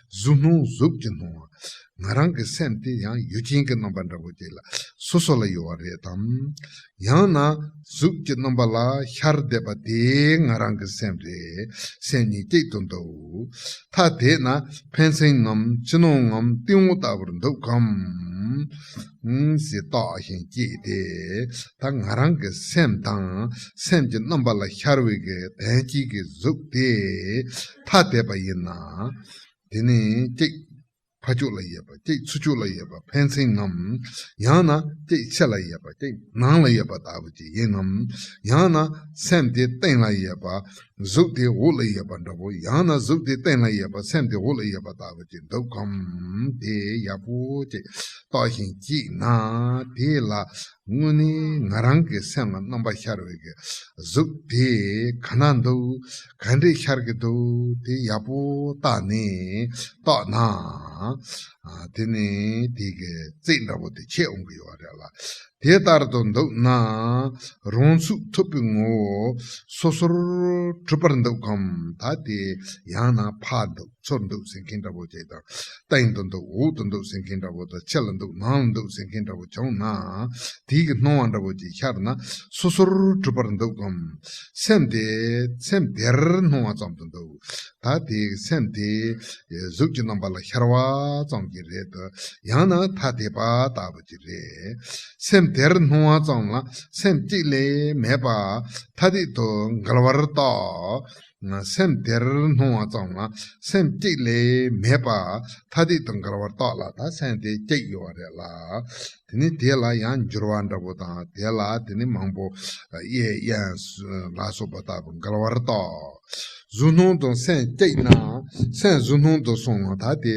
གཟུགས་སྣང་གཟུགས་ཀྱི་སྣང་བ། ང་རང་གི་སེམས་དེ་ཡང་ཡུལ་ཅན་གྱི་རྣམ་པ་འདྲ་བོ་ཅིག་ལ་སོ་སོ་ལ་ཡོད་པ་རེད་དམ། ཡང་ན་གཟུགས་ཀྱི་རྣམ་པ་ལ་ཤར་བསྡད་པ་དེ་ང་རང་གི་སེམས་རེད། སེམས་གཉིས་གཅིག་ཏུ་འདུག་ཐ་དད་ན་ཕན་ཚུན་ནམ་ཕྱི་ནང་ངམ་སྟེང་འོག་ལྟ་བུར་འདུག་གམ། ཨང་ཞེས་བརྟགས་ཤིང་དཔྱད་དེ། ད་ང་རང་གི་སེམས་དང་སེམས་ཀྱི་རྣམ་པ་ལ་ཤར་བའི་གི་དོན་སྤྱིའི་གི་གཟུགས་དེ་ཐ་དད་པ་ཡིན་ན། དེ་ནི་གཅིག་ཕ་ཕྱོགས་ལ་ཡོད་པ། གཅིག་ཚུར་ཕྱོགས་ལ་ཡོད་པ་ཕན་ཚུན་ནམ། ཡང་ན་གཅིག་ཕྱི་ལ་ཡོད་པ། གཅིག་ནང་ལ་ཡོད་པ་ལྟ་བུ་ཅིག་ཡིན་ནམ། ཡང་ན་སེམས་དེ་སྟེང་ལ་ཡོད་པ། གཟུགས་དེ་འོག་ལ་ཡོད་པ་འདྲ་པོ། ཡང་ན་གཟུགས་དེ་སྟེང་ལ་ཡོད་པ། སེམས་དེ་འོག་ལ་ཡོད་པ་ལྟ་བུ་ཅིག་འདུག་གམ། དེ་ཡག་པོ་ཅིག་བརྟགས་ཤིང་དཔྱད་ན། དེ་ལ་དངོས་གནས་ང་རང་གི་སེམས་ལ་རྣམ་པ་ཤར་བའི་གི་གཟུགས་དེ་ག་ན་འདུག་ག་འདྲས་ཤར་གི་འདུག་དེ་ཡག་པོ་བལྟས་ནས་བརྟགས་ན། ཨ། དེ་ནས་དེ་གི་རྩིས་འདྲ་པོ་དེ་ཆད་འོང་གི་ཡོད་རེད་ལ། དེ་ལྟར་དུ་འདུག་ན་རང་ཚུགས་ཐུབ་པའི་ངོ་བོ་སོ་སོར་གྲུབ་པར་འདུག་གམ། ད་དེ་ཡང་ན་ཕར་འདུག་ཚུར་འདུག་ཟེར་མཁན་འདྲ་པོ་ཅིག་དང་། སྟེང་དུ་འདུག་འོག་ཏུ་འདུག་ཟེར་མཁན་འདྲ་པོ་དང་། ཕྱི་ལ་འདུག་ནང་ལ་འདུག་ཟེར་མཁན་འདྲ་པོ་བྱུང་ན། དེའི་གི་སྣང་བ་འདྲ་པོ་ཅིག་ཤར་ན་སོ་སོར་གྲུབ་པར་འདུག་གམ། སེམས་དེ་སེམས་དེར་སྣང་བ་ཙམ་དུ་འདུག་ད་དེའི་སེམས་དེ་གཟུགས་ཀྱི་རྣམ་པ་ལ་ཤར་བ་ཙམ་གྱིས་རེད་དོ། ཡང་ན་ཐ་དད་པ་ལྟ་བུ་ཅིག་རེད། སེམས་དེར་སྣང་བ་ཙམ་ལ་སེམས་གཅིག་ལས་མེད་པ་ཐ་དད་དུ་འགལ་བར་བརྟགས། སེམས་དེར་སྣང་བ་ཙམ་ལ་སེམས་གཅིག་ལས་མེད་པ་ཐ་དད་དུ་འགལ་བར་བརྟགས་ལ། ད་སེམས་དེ་གཅིག་ཡོད་པ་རེད་ལ། དེ་ནི་དེ་ལ་ཡང་འགྱུར་བ་འདྲ་པོ་དང་། དེ་ལ་དེ་ནི་མང་པོ་གཡས་གཡོན་ལ་སོགས་པ་ལྟ་བུ་འགལ་བར་བརྟགས། གཟུགས་སྣང་དང་སེམས་གཅིག་ན། སེམས་གཟུགས་སྣང་དུ་སོང་བ། ད་དེ།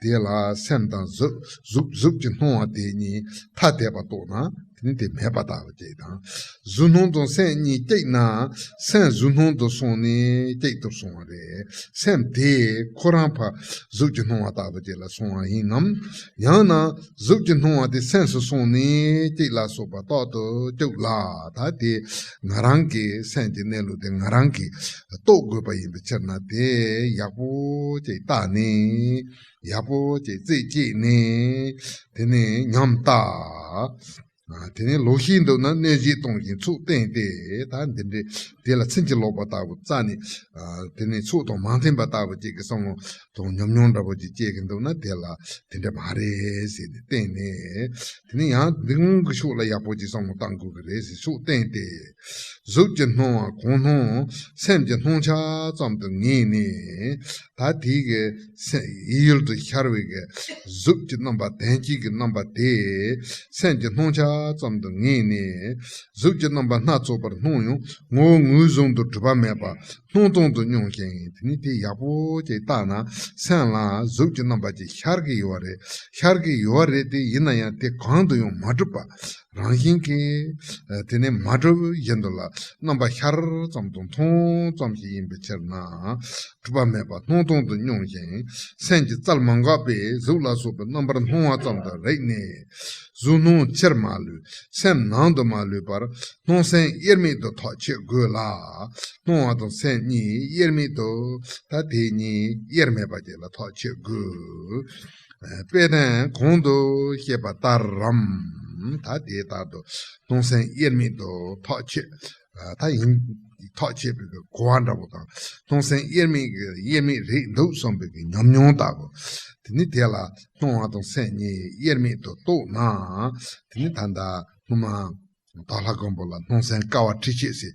དེ་ལ་སེམས་དང་གཟུགས་གཟུགས་གཟུགས་ཀྱི་སྣང་བ་དེ་གཉིས་ཐ་དད་པ་རྟོགས་ན། དེ་ནི་དེ་མེད་པ་ལྟ་བུ་ཅིག་དང་། གཟུགས་སྣང་དང་སེམས་གཉིས་གཅིག་ན། སེམས་གཟུགས་སྣང་དུ་སོང་ནས་གཅིག་ཏུ་སོང་བ་རེད། སེམས་དེ་ཁོ་རང་ཕར་གཟུགས་ཀྱི་སྣང་བ་ལྟ་བུ་ཅིག་ལ་སོང་བ་ཡིན་ནམ། ཡང་ན་གཟུགས་ཀྱི་སྣང་བ་དེ་སེམས་སུ་སོང་ནས་གཅིག་ལ་སོགས་པ་རྟག་ཏུ་བཅུག་ལ། ད་དེ་ང་རང་གི་སེམས་ཀྱི་གནས་ལུགས་དེ་ང་རང་གིས་རྟོགས་དགོས་པ་ཡིན་པའི་ཕྱིར་ན། དེ་ཡག་པོ་ཅིག་བལྟས་ནས། ཡག་པོ་ཅིག་རྩིས་བྱས་ནས། དེ་ནས་ཉམས་བལྟ། ཨ། དེ་ནས་ལོག་ཤེས་འདུག་ན་གནས་གཞི་གཏོང་ཞིང་ཚུར་བསྟན་ཏེ། ད་འདི་འདྲའི་དེ་ལ་ཕྱིན་ཅི་ལོག་པ་ལྟ་བུ་རྩ་ནས། ཨ། དེ་ནས་ཚུལ་དང་མ་མཐུན་པ་ལྟ་བུ་ཅིག་གི་བསམ་བློ་དང་ཉམས་མྱོང་འདྲ་པོ་ཅིག་སྐྱེ་གི་འདུག་ན། དེ་ལ་དེ་འདྲ་མ་རེད་ཟེར་ནས་བསྟན་ནས། དེ་ནས་ཡང་འདི་སྔོན་གྱི་ཕྱོགས་ལ་ཡག་པོ་ཅིག་བསམ་བློ་བཏང་དགོས་ཀྱི་རེད་ཟེར་ཚུལ་བསྟན་ཏེ། གཟུགས་ཀྱི་སྣང་བ་གང་སྣང་སེམས་ཀྱི་སྣང་ཆ་ཙམ་དུ་ངེས་ནས། ད་དེ་གི་སེམས་ཡིད་ཡུལ་དུ་ཤར་བའི་གི་གཟུགས་ཀྱི་རྣམ་པ། དོན་སྤྱིའི་གི་རྣམ་པ་དེ་སེམས་ཀྱི་སྣང་ཆ་ཙམ་དུ་ངེས་ནས། གཟུགས་ཀྱི་རྣམ་པ་སྣ་ཚོགས་པར་སྣང་ཡང་ངོ་བོ་ངོས་བཟུང་དུ་གྲུབ་པ་མེད་པ་སྣང་སྟོང་དུ་མྱོང་ཞིང་། དེ་ནི་དེ་ཡག་པོ་ཅིག་བལྟས་ན་སེམས་ལ་གཟུགས་ཀྱི་རྣམ་པ་ཅིག་ཤར་གི་ཡོད་རེད། ཤར་གི་ཡོད་རེད་དེ། ཡིན་ན་ཡང་དེ་གང་དུ་ཡང་མ་གྲུབ་པ། རང་བཞིན་གྱིས། ཨ། དེ་ནི་མ་གྲུབ་བཞིན་དུ་ལ་རྣམ་པ་ཤར་ཙམ་དང་མཐོང་ཙམ་ཞིག་ཡིན་པའི་ཕྱིར་ན། གྲུབ་པ་མེད་པ་སྣང་སྟོང་དུ་མྱོང་ཞིང་། སེམས་ཀྱི་རྩལ་མ་འགགས་པས་གཟུགས་ལ་སོགས་པའི་རྣམ་པར་སྣང་བ་ཙམ་དུ་རིག་ནས། གཟུགས་སྣང་ཕྱིར་མ་ལུས། སེམས་ནང་དུ་མ་ལུས་པར་སྣང་སེམས་དབྱེར་མེད་དུ་ཐག་ཆོད་དགོས་ལ། སྣང་བ་དང་སེམས་གཉིས་དབྱེར་མེད་དུ། ད་དེ་གཉིས་དབྱེར་མེད་པ་ཅིག་ལ་ཐག་ཆོད་དགོས། དཔེ་དོན་གོང་དུ་བཤད་པ་ལྟར་རམ། ད་དེ་ལྟར་དུ་སྣང་སེམས་དབྱེར་མེད་དུ་ཐག་ཆོད། ད་ཡིན། ཐག་ཆོད་པའི་གི་གོ་བ་འདྲ་པོ་དང་སྣང་སེམས་དབྱེར་མེད་ཀྱི་དབྱེར་མེད་རེད་འདུག་བསམ་པའི་གི་ཉམས་མྱོང་ལྟ་བུ། དེ་ནི་དེ་ལ་སྣང་བ་དང་སེམས་གཉིས་དབྱེར་མེད་དུ་རྟོགས་ན། དེ་ནི་ད་ལྟ་སྔོན་མ་དྭགས་ལྷ་སྒམ་པོ་ལ་སྣང་སེམས་ཀ་བ་ཁྲི་ཤེས་སའི་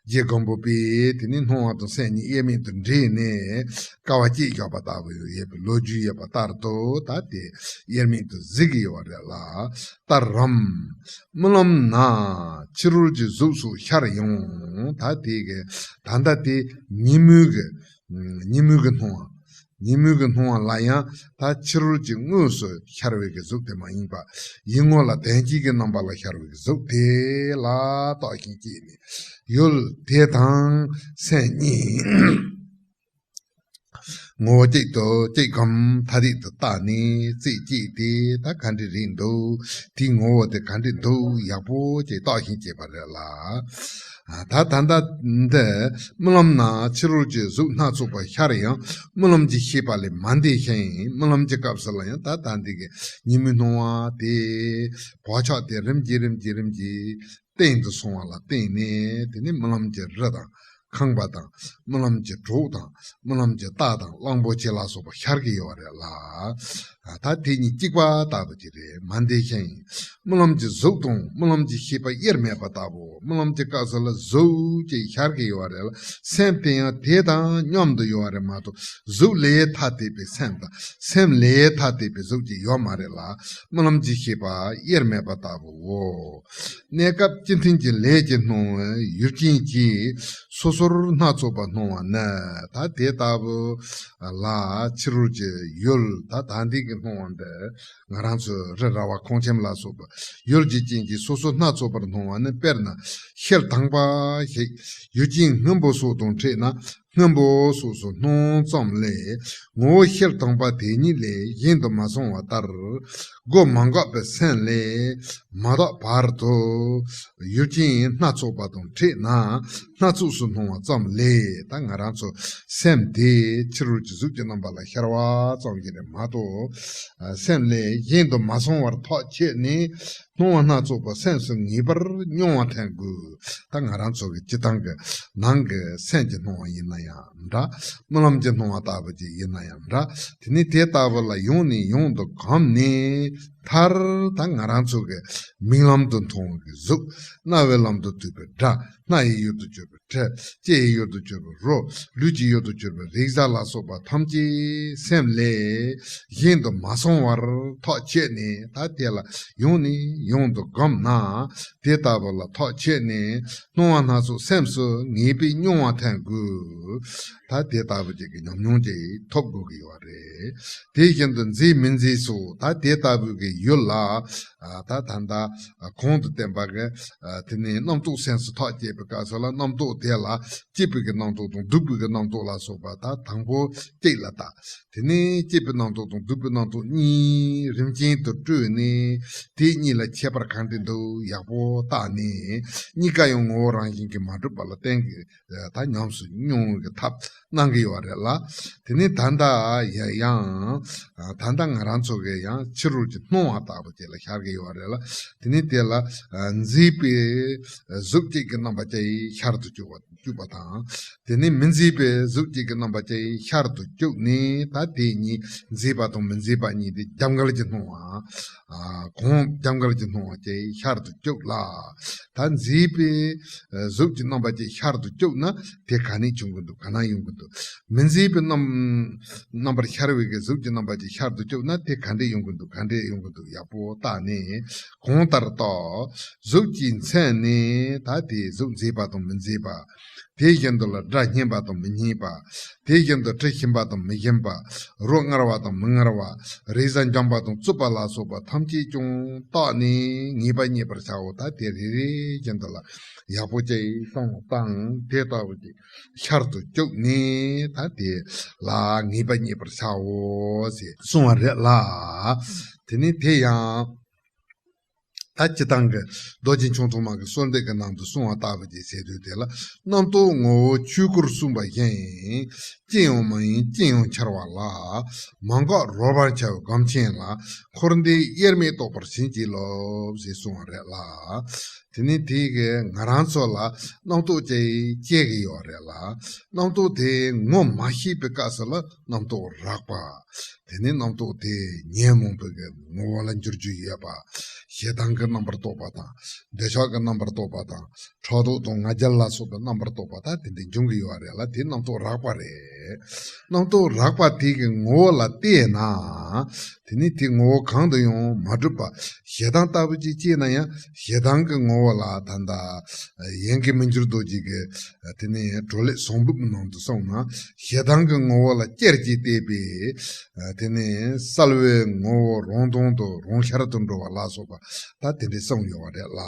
རྗེ་སྒམ་པོ་པས་དེ་ནི་སྣང་བ་དང་སེམས་གཉིས་དབྱེར་མེད་དུ་འདྲེས་ནས་ཀ་བ་བཅད་བཞག་པ་ལྟ་བུ་ཡོད་པའི་ལོ་རྒྱུས་ཡོད་པ་ལྟར་དུ་ད་དེ་དབྱེར་མེད་དུ་གཟིགས་ཀྱི་ཡོད་པ་རེད་ལ། ལྟར་རམ། རྨི་ལམ་ན་ཕྱི་རོལ་གྱི་གཟུགས་སོགས་ཤར་ཡང་ད་དེ་གི་ད་ལྟ་དེ་ཉིན་མོའི་གི་ཉིན་མོའི་གི་སྣང་བ། ཉིན་མོའི་གི་སྣང་བ་ལ་ཡང་ད་ཕྱི་རོལ་གྱི་དངོས་སུ་ཤར་བའི་གི་གཟུགས་དེ་མ་ཡིན་པ། ཡིད་ངོ་ལ་དོན་སྤྱིའི་གི་རྣམ་པ་ལ་ཤར་བའི་གི་གཟུགས་དེ་ལ་བརྟགས་ཤིང་དཔྱད་ནས་ཡུལ་དེ་དང་སེམས་གཉིས། ངོ་བོ་གཅིག་ཏུ་གཅིག་གམ་ཐ་དད་དུ་བརྟགས་ནས་རྩད་གཅོད་དེ་ད་ག་འདྲ་རེད་འདུག་དེའི་ངོ་བོ་དེ་ག་འདྲ་འདུག་ཡག་པོ་ཅིག་བརྟགས་ཤིང་དཔྱད་པ་རེད་ལ། ད་ད་ལྟ་འདི་རྨི་ལམ་ན་ཕྱི་རོལ་གྱི་གཟུགས་སྣ་ཚོགས་པ་ཤར་ཡང་རྨི་ལམ་གྱི་ཤེས་པ་ལས་མ་འདས་ཤིང་རྨི་ལམ་གྱི་སྐབས་སུ་ལ་ཡང་ད་ལྟ་འདི་གི་ཉིན་མོའི་སྣང་བ་དེ་བག་ཆགས་དེ་རིམ་གྱིས་རིམ་གྱིས་རིམ་གྱིས་སྟེང་དུ་སོང་བ་ལ་བརྟེན་ནས་དེ་ནི་རྨི་ལམ་གྱི་རི་དང་ཁང་པ་དང་རྨི་ལམ་གྱི་གྲོགས་དང་རྨི་ལམ་གྱི་རྟ་དང་གླང་པོ་ཆེ་ལ་སོགས་པ་ཤར་གྱི་ཡོད་རེད་ལ། ད་དེ་གཉིས་གཅིག་པ་ལྟ་བུ་ཅིག་རེད་མ་འདས་ཤིང་། རྨི་ལམ་གྱི་གཟུགས་དང་རྨི་ལམ་གྱི་ཤེས་པ་དབྱེར་མེད་པ་ལྟ་བུ་རྨི་ལམ་གྱི་སྐབས་སུ་ལ་གཟུགས་ཅིག་ཤར་གྱི་ཡོད་རེད་ལ་སེམས་དེ་ཡང་དེ་དང་མཉམ་དུ་ཡོད་རེད་མ་གཏོགས་གཟུགས་ལས་ཐ་དད་པའི་སེམས་དང་སེམས་ལས་ཐ་དད་པའི་གཟུགས་ཅིག་ཡོད་མ་རེད་ལ་རྨི་ལམ་གྱི་ཤེས་པ་དབྱེར་མེད་པ་ལྟ་བུའོ། གནས་སྐབས་སྤྱི་མཐུན་གྱི་ལས་ཀྱི་སྣང་བའི་ཡུལ་ཅན་གྱིས་སོ་སོར་སྣ་ཚོགས་པ་སྣང་བ་ནི་ད་དེ་ལྟ་བུ་ལ་ཕྱི་རོལ་གྱི་ཡུལ་ད་ད་འདི་གི་སྣང་བ་འདི་ང་རང་ཚོའི་རི་ར་བ་ཁང་ཁྱིམ་ལ་སོགས་པ་ཡུལ་གྱི་རྐྱེན་གྱིས་སོ་སོ་སྣ་ཚོགས་པར་སྣང་བ་ནི་དཔེར་ན་ཤེལ་དང་པ་ཞིག་ཡུལ་ཅན་སྔོན་པོ་སོགས་དང་འཕྲད་ན་སྔོན་པོ་སོགས་སུ་སྣང་ཙམ་ལས་ངོ་བོ་ཤེལ་དང་པ་དེ་ཉིད་ལས་གཞན་དུ་མ་སོང་བ་ལྟར་སྒོ་མ་འགགས་པའི་སེམས་ལས་མ་དག་བར་དུ་ཡུལ་ཅན་སྣ་ཚོགས་པ་དང་འཕྲད་ན་སྣ་ཚོགས་སུ་སྣང་བ་ཙམ་ལས་ད་ང་རང་ཚོ་སེམས་དེ་ཕྱི་རོལ་གྱི་གཟུགས་ཀྱི་རྣམ་པ་ལ་ཤར་བ་ཙམ་ཞིག་རེད་མ་གཏོགས་སེམས་ལས་གཞན་དུ་མ་སོང་བར་ཐག་ཆོད་ནས་སྣང་བ་སྣ་ཚོགས་པ་སེམས་སུ་ངེས་པར་མྱོང་བ་ཐོན་དགོས། ད་ང་རང་ཚོ་གི་སྤྱི་བཏང་གི་ནང་གི་སེམས་ཀྱི་སྣང་བ་ཡིན་ན་ཡང་འདྲ། རྨི་ལམ་གྱི་སྣང་བ་ལྟ་བུ་ཅིག་ཡིན་ན་ཡང་འདྲ། དེ་ནི་དེ་ལྟ་བུ་ལ་ཡང་ནས་ཡང་དུ་གོམས་ནས་མཐར་ད་ང་རང་ཚོ་གི་མིག་ལམ་དུ་མཐོང་བའི་གཟུགས། རྣ་བའི་ལམ་དུ་ཐོས་པའི་སྒྲ། སྣ་ཡི་ཡུལ་དུ་གྱུར་པའི་དྲི། ལྕེ་ཡི་ཡུལ་དུ་གྱུར་པའི་རོ། ལུས་ཀྱི་ཡུལ་དུ་གྱུར་པའི་རེག་བྱ་ལ་སོགས་པ་ཐམས་ཅད་སེམས་ལས་གཞན་དུ་མ་སོང་བར་ཐག་ཆོད་ནས་ད་དེ་ལ་ཡང་ནས་ཡང་དུ་གོམས་ན་དེ་ལྟ་བུ་ལ་ཐག་ཆོད་ནས་སྣང་བ་སྣ་ཚོགས་སེམས་སུ་ངེས་པའི་མྱོང་བ་ཐོན་དགོས། ད་དེ་ལྟ་བུ་ཅིག་གི་ཉམས་མྱོང་ཅིག་ཐོབ་དགོས་ཀྱི་ཡོད་རེད། དེ་བཞིན་དུ་མཛེས་མི་མཛེས་སོགས་ད་དེ་ལྟ་བུ་གི་ཡུལ་ལ་ད་ད་ལྟ་གོང་དུ་བསྟན་པ་གི་དེ་ནས་རྣམ་རྟོག་སེམས་སུ་ཐག་བཅད་པའི་སྐབས་སུ་ལ་རྣམ་རྟོག་དེ་ལ་སྐྱིད་པའི་གི་རྣམ་རྟོག་དང་སྡུག་པའི་གི་རྣམ་རྟོག་ལ་སོགས་པ་ད་དང་པོ་གཅིག་ལ་བལྟ། དེ་ནས་སྐྱིད་པའི་རྣམ་རྟོག་དང་སྡུག་པའི་རྣམ་རྟོག་གཉིས་རིམ་ཅན་དུ་སྤྲོས་ནས་དེ་གཉིས་ལ་ཁྱད་པར་གང་འདྲ་འདུག་ཡག་པོ་བལྟས་ནས་གཉིས་ཀ་ཡང་ངོ་བོ་རང་བཞིན་གྱིས་མ་གྲུབ་པ་ལ་བརྟེན་གྱི་ད་ཉམས་སུ་མྱོང་བའི་གི་ཐབས་གནང་གི་ཡོད་རེད་ལ། དེ་ནས་ད་ལྟ་ཡ་ཡང་ད་ལྟ་ང་རང་ཚོ་གི་ཡང་ཕྱི་རོལ་གྱི་སྣང་བ་ལྟ་བུ་ཅིག་ལ་ཤར་གྱི་ཡོད་རེད་ལ། དེ་ནས་དེ་ལ་མཛེས་པའི་གཟུགས་ཅིག་གི་རྣམ་པ་ཅིག་ཤར་དུ་བཅུག་པ། བཅུག་པ་དང་། དེ་ནས་མི་མཛེས་པའི་གཟུགས་གཅིག་གི་རྣམ་པ་ཅིག་ཤར་དུ་བཅུག་ནས་ད་དེ་གཉིས་མཛེས་པ་དང་མི་མཛེས་པ་གཉིས་དེ་རྒྱབ་འགལ་གྱི་སྣང་བ། གོང་རྒྱབ་འགལ་གྱི་སྣང་བ་ཅིག་ཤར་དུ་བཅུག་ལ། ད་མཛེས་པའི་གཟུགས་ཀྱི་རྣམ་པ་ཅིག་ཤར་དུ་བཅུག་ན་དེ་ག་ནས་བྱུང་གི་འདུག་ག་ན་ཡོང་གི་འདུག་མི་མཛེས་པའི་རྣམ་རྣམ་པར་ཤར་བའི་གི་གཟུགས་ཀྱི་རྣམ་པ་ཅིག་ཤར་དུ་བཅུག་ན་དེ་ག་འདྲས་ཡོང་གི་འདུག་ག་འདྲས་ཡོང་གི་འདུག་ཡག་པོ་བལྟས་ནས་གོང་ལྟར་བལྟ། གཟུགས་ཀྱི་མཚན་ནི་ད་དེ་གཟུགས་མཛེས་པ་དང་མི་མཛེས་པ། དེ་བཞིན་དུ་ལ་སྒྲ་སྙན་པ་དང་མི་སྙན་པ། དེ་བཞིན་དུ་དྲི་ཞིམ་པ་དང་མི་ཞིམ་པ། རོ་མངར་བ་དང་མི་མངར་བ། རེག་བྱ་འཇམ་པ་དང་རྩུབ་པ་ལ་སོགས་པ་ཐམས་ཅད་ཀྱང་བརྟགས་ནས་ངེས་པ་རྙེད་པར་བྱའོ། ད་དེ་རེ་རེ་བཞིན་དུ་ལ་ཡག་པོ་ཅིག་བསམ་བློ་བཏང་དེ་ལྟ་བུ་ཅིག་ཤར་དུ་བཅུག་ནས་ད་དེ་ལ་ངེས་པ་རྙེད་པར་བྱའོ་ཞེས་གསུངས་པ་རེད་ལ། དེ་ནས་དེ་ཡང་། ད་སྤྱིར་བཏང་གི་རྡོ་རྗེ་འཆང་ཐོག་མ་གི་གསོལ་འདེབས་ཀྱི་ནང་དུ་གསུངས་པ་ལྟ་བུ་ཅིག་བྱེད་དུས་དེ་ལ། རྣམ་རྟོག་ངོ་བོ་ཆོས་སྐུར་གསུངས་པ་བཞིན། ཅི་ཡང་མ་ཡིན་ཅི་ཡང་འཆར་བ་ལ། མ་འགགས་རོལ་པར་འཆར་བའི་སྒོམ་ཆེན་ལ། འཁོར་འདས་དབྱེར་མེད་རྟོགས་པར་བྱིན་གྱིས་རློབས་ཞེས་གསུངས་པ་རེད་ལ། དེ་ནས་དེ་གི་ང་རང་ཚོ་ལ་རྣམ་རྟོག་ཅིག་སྐྱེ་གི་ཡོད་རེད་ལ། རྣམ་རྟོག་དེ་ངོ་མ་ཤེས་པའི་སྐབས་སུ་ལ་རྣམ་རྟོག་རགས་པ། དེ་ནས་རྣམ་རྟོག་དེ་ཉོན་མོངས་པའི་གི་ངོ་བོ་ལ་འགྱུར་རྒྱུ་ཡོད་པ། ཞེ་སྡང་གི་རྣམ་པར་རྟོག་པ་དང་། འདོད་ཆགས་ཀྱི་རྣམ་པར་རྟོག་པ་དང་། ཕྲག་དོག་དང་ང་རྒྱལ་ལ་སོགས་པའི་རྣམ་པར་རྟོག་པ་དག་དེ་འདྲ་འབྱུང་གི་ཡོད་རེད་ལ། དེ་རྣམ་རྟོག་རགས་པ་རེད། རྣམ་རྟོག་རགས་པ་དེ་གི་ངོ་བོ་ལ་བལྟས་ན། དེ་ནི་དེ་ངོ་བོ་གང་དུ་ཡང་མ་གྲུབ་པ། ཞེ་སྡང་ལྟ་བུ་ཅིག་སྐྱེས་ན་ཡང་ཞེ་སྡང་གི་ངོ་བོ་ལ་ད་ལྟ་ཡོན་གྱི་མི་འགྱུར་རྡོ་རྗེ་གི། དེ་ནས་གྲོ་ལོད་བཟང་པོའི་ནང་དུ་གསུངས་ན། ཞེ་སྡང་གི་ངོ་བོ་ལ་ཅེར་གྱིས་བལྟས་པས། དེ་ནས་གསལ་བའི་ངོ་བོ་རང་སྟོང་དུ་རང་ཤར་དུ་འགྲོ་བ་ལ་སོགས་པ་ད་དེ་འདྲ་གསུངས་ཡོད་པ་རེད་ལ།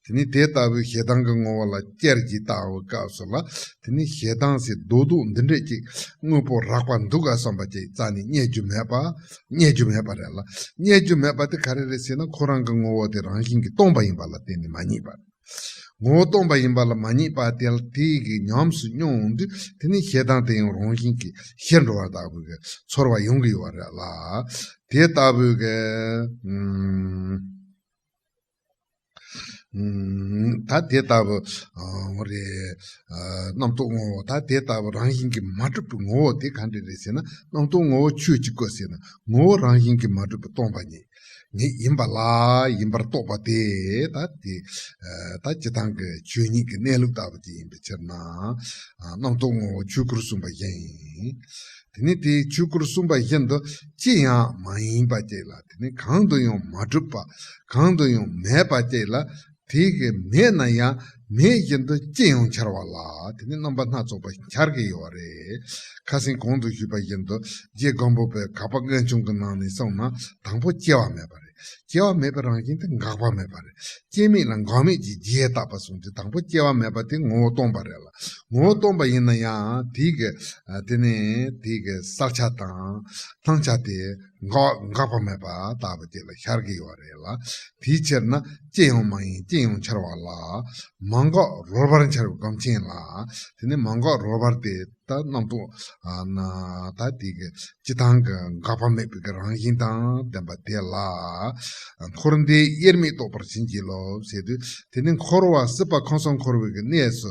དེ་ནས་དེ་ལྟ་བུའི་ཞེ་སྡང་གི་ངོ་བོ་ལ་ཅེར་གྱིས་བལྟ་བའི་སྐབས་སུ་ལ། དེ་ནས་ཞེ་སྡང་ཟེར་རྡོག་རྡོག་འདི་འདྲས་ཅིག་དངོས་པོ་རགས་པ་འདུག་ག་བསམ་པ་ཅིག་རྩ་ནས་རྙེད་རྒྱུ་མེད་པ། རྙེད་རྒྱུ་མེད་པ་རེད་ལ། རྙེད་རྒྱུ་མེད་པ་དེ་ག་རེ་རེད་ཟེར་ན། ཁོ་རང་གི་ངོ་བོ་དེ་རང་བཞིན་གྱིས་སྟོང་པ་ཡིན་པ་ལ་བརྟེན་ནས་མ་རྙེད་པ། ངོ་བོ་སྟོང་པ་ཡིན་པ་ལ་མ་རྙེད་པ་དེ་ལ་དེ་གི་ཉམས་སུ་མྱོང་དུས། དེ་ནི་ཞེ་སྡང་དེ་ཡང་རང་བཞིན་གྱིས་ཞི་འགྲོ་བ་ལྟ་བུ་གི་ཚོར་བ་ཡོང་གི་ཡོད་རེད་ལ། དེ་ལྟ་བུ་གི་ཨུམ། ཨུམ། ད་དེ་ལྟ་བུ་ཨ་རེད། ཨ་རྣམ་རྟོག་ངོ་བོ་ད་དེ་ལྟ་བུ་རང་བཞིན་གྱིས་མ་གྲུབ་པའི་ངོ་བོ་དེ་ག་འདྲ་རེད་ཟེར་ན། རྣམ་རྟོག་ངོ་བོ་ཆོས་གཅིག་པུ་ཟེར་ན། ངོ་བོ་རང་བཞིན་གྱིས་མ་གྲུབ་པའི་སྟོང་པ་ཉིད། ཉིད་ཡིན་པ་ལ་ཡིན་པར་རྟོག་པ་དེ། ད་དེ་ཨ་ད་སྤྱིར་བཏང་གི་ཆོས་ཉིད་ཀྱི་གནས་ལུགས་ལྟ་བུ་ཅིག་ཡིན་པའི་ཕྱིར་ན། ཨ་རྣམ་རྟོག་ངོ་བོ་ཆོས་སྐུར་གསུངས་པ་བཞིན། དེ་ནི་དེ་ཆོས་སྐུར་གསུངས་པ་བཞིན་དུ་ཅི་ཡང་མ་ཡིན་པ་ཅིག་ལ། དེ་ནི་གང་དུ་ཡང་མ་གྲུབ་པ། གང་དུ་ཡང་མེད་པ་ཅིག་ལ། དེ་གི་མེད་ན་ཡང་མེད་བཞིན་དུ་ཅི་ཡང་འཆར་བ་ལ། དེ་ནི་རྣམ་པ་སྣ་ཚོགས་པ་འཆར་གྱི་ཡོད་རེད། ཁ་སང་གོང་དུ་ཞུས་པ་བཞིན་དུ། རྗེ་སྒམ་པོ་པའི་གབ་པ་སྔོན་བྱུང་གི་ནང་ནས་གསུངས་ན། དང་པོ་སྐྱེ་བ་མེད་པ་རེད། སྐྱེ་བ་མེད་པའི་རང་བཞིན་དེ་འགག་པ་མེད་པ་རེད། སྐྱེ་མེད་ལ་འགག་མེད་ཀྱི་རྒྱས་བཏབ་པ་སོང་དུས། དང་པོ་སྐྱེ་བ་མེད་པ་དེ་ངོ་བོ་སྟོང་པ་རེད་ལ། ངོ་བོ་སྟོང་པ་ཡིན་ན་ཡང་དེ་གི་ཨ་དེ་ནི་དེ་གི་གསལ་ཆ་དང་སྣང་ཆ་དེ་འགག་འགག་པ་མེད་པ་ལྟ་བུ་ཅིག་ལ་ཤར་གྱི་ཡོད་རེད་ལ། དེའི་ཕྱིར་ན་ཅི་ཡང་མ་ཡིན་ཅི་ཡང་འཆར་བ་ལ། མ་འགགས་རོལ་པར་འཆར་བའི་སྒོམ་ཆེན་ལ། དེ་ནི་མ་འགགས་རོལ་པར་དེ་ད་རྣམ་རྟོག་ཨ་ན་ད་དེ་གི་སྤྱིར་བཏང་གི་འགག་པ་མེད་པའི་གི་རང་བཞིན་དང་ལྡན་པ་དེ་ལ། འཁོར་འདས་དབྱེར་མེད་རྟོགས་པར་བྱིན་གྱིས་རློབས་ཟེར་དུས། དེ་ནི་འཁོར་བ་སྲིད་པ་ཁམས་གསུམ་འཁོར་བའི་གི་གནས་སུ་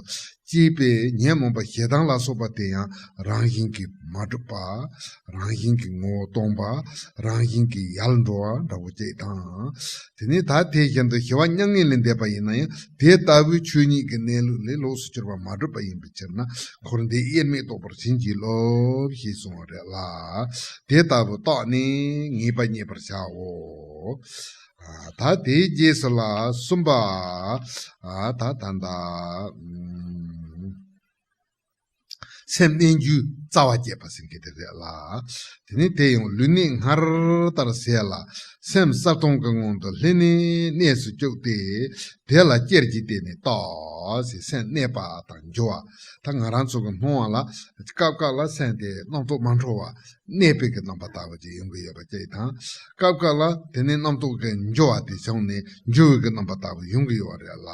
སྐྱེས་པའི་ཉོན་མོངས་པ་ཞེ་སྡང་ལ་སོགས་པ་དེ་ཡང་རང་བཞིན་གྱིས་མ་གྲུབ་པ། རང་བཞིན་གྱིས་ངོ་བོ་སྟོང་པ། རང་བཞིན་གྱིས་ཡལ་འགྲོ་བ་འདྲ་བོ་ཅིག་དང་། དེ་ནས་ད་དེ་བཞིན་དུ་ཞི་བ་མྱ་ངན་ལས་འདས་པ་ཡིན་ན་ཡང་། དེ་ལྟ་བུའི་ཆོས་ཉིད་ཀྱི་གནས་ལུགས་ལས་ལོགས་སུ་གྱུར་པ་མ་གྲུབ་པ་ཡིན་པའི་ཕྱིར་ན། འཁོར་འདས་དབྱེར་མེད་རྟོགས་པར་བྱིན་གྱིས་རློབས་ཞེས་གསུངས་པ་རེད་ལ། དེ་ལྟ་བུ་རྟོགས་ནས་ངེས་པ་རྙེད་པར་བྱའོ། ཨ་ད་དེའི་རྗེས་སུ་ལ་གསུམ་པ། ཨ་ད་ད་ད་ཨུམ། སེམས་གནས་འགྱུའི་རྩ་བ་བཅད་པ་ཟེར་མཁན་དེ་རེད་ལ། དེ་ནི་དེ་ཡང་ལུས་གནད་སྔར་ལྟར་ཟད་ལ། སེམས་གསལ་སྟོང་གི་ངང་དུ་ལྷན་ནེ་གནས་སུ་བཅུག་སྟེ། དེ་ལ་ཅེར་གྱིས་བལྟས་ནས་རྟོགས་ཟེར། སེམས་གནས་པ་དང་འགྱུ་བ། ད་ང་རང་ཚོ་གི་སྣང་བ་ལ་སྐབས་སྐབས་ལ་སེམས་དེ་རྣམ་རྟོག་མ་འཕྲོ་བ་གནས་པའི་གི་རྣམ་པ་ལྟ་བུ་ཅིག་ཡོང་གི་ཡོད་པ་ཅིག་དང་། སྐབས་སྐབས་ལ་དེ་ནི་རྣམ་རྟོག་གི་འགྱུ་བ་དེ་བྱུང་ནས་འགྱུ་བའི་གི་རྣམ་པ་ལྟ་བུ་ཡོང་གི་ཡོད་རེད་ལ།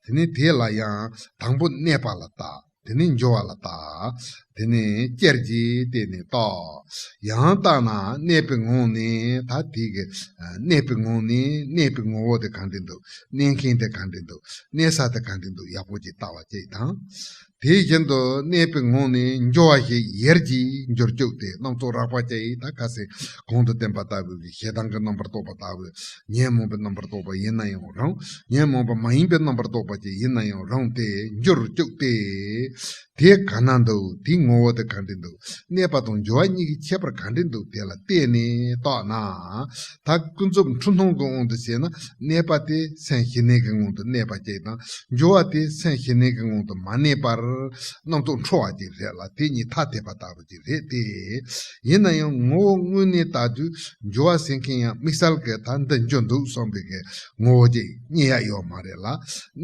དེ་ནི་དེ་ལ་ཡང་དང་པོ་གནས་པ་ལ་བལྟ། དེ་ནས་འགྱུ་བ་ལ་བལྟ། དེ་ནས་ཅེར་གྱིས་བལྟས་ནས་རྟོགས། ཡང་བལྟས་ན་གནས་པའི་ངང་ནས། ད་དེ་གི་གནས་པའི་ངང་ནས། གནས་པའི་ངོ་བོ་དེ་ག་འདྲ་འདུག་གནས་མཁན་དེ་ག་འདྲ་འདུག་གནས་ས་དེ་ག་འདྲ་འདུག་ཡག་པོ་ཅིག་བལྟ་བ་ཅིག་དང་། དེ་བཞིན་དུ་གནས་པའི་ངང་ནས་འགྱུ་བ་ཞིག་ཡེར་གྱིས་འགྱུར་བཅུག་སྟེ། རྣམ་རྟོག་རགས་པ་ཅིག་ད་ཁ་སང་གོང་དུ་བསྟན་པ་ལྟ་བུའི་གི་ཞེ་སྡང་གི་རྣམ་པར་རྟོག་པ་ལྟ་བུ། ཉོན་མོངས་པའི་རྣམ་པར་རྟོག་པ་ཡིན་ན་ཡང་རུང་། ཉོན་མོངས་པ་མ་ཡིན་པའི་རྣམ་པར་རྟོག་པ་ཅིག་ཡིན་ན་ཡང་རུང་སྟེ་འགྱུར་བཅུག་སྟེ། དེ་ག་ན་འདུག་དེའི་ངོ་བོ་དེ་ག་འདྲ་འདུག་གནས་པ་དང་འགྱུ་བ་གཉིས་ཀྱི་ཁྱད་པར་ག་འདྲ་འདུག་དེ་ལ་བལྟས་ནས་རྟོགས་ན། ད་ཀུན་རྫོབ་འཁྲུལ་སྣང་གི་དབང་དུ་བྱས་ན། གནས་པ་དེ་སེམས་ཞི་གནས་ཀྱི་ངང་དུ་གནས་པ་ཅིག་དང་། འགྱུ་བ་དེ་སེམས་ཞི་གནས་ཀྱི་ངང་དུ་མ་གནས་པར་རྣམ་རྟོག་འཕྲོ་བ་ཅིག་རེད་ལ། དེ་གཉིས་ཐ་དད་པ་ལྟ་བུ་ཅིག་རེད་དེ། ཡིན་ན་ཡང་ངོ་བོ་དངོས་གནས་ལྟ་དུས། འགྱུ་བ་ཟེར་མཁན་ཡང་དམིགས་བསལ་གྱི་ད་འདི་འགྱུ་འདུག་བསམ་པའི་གི་ངོ་བོ་ཅིག་རྙེད་ཡ་ཡོད་མ་རེད་ལ།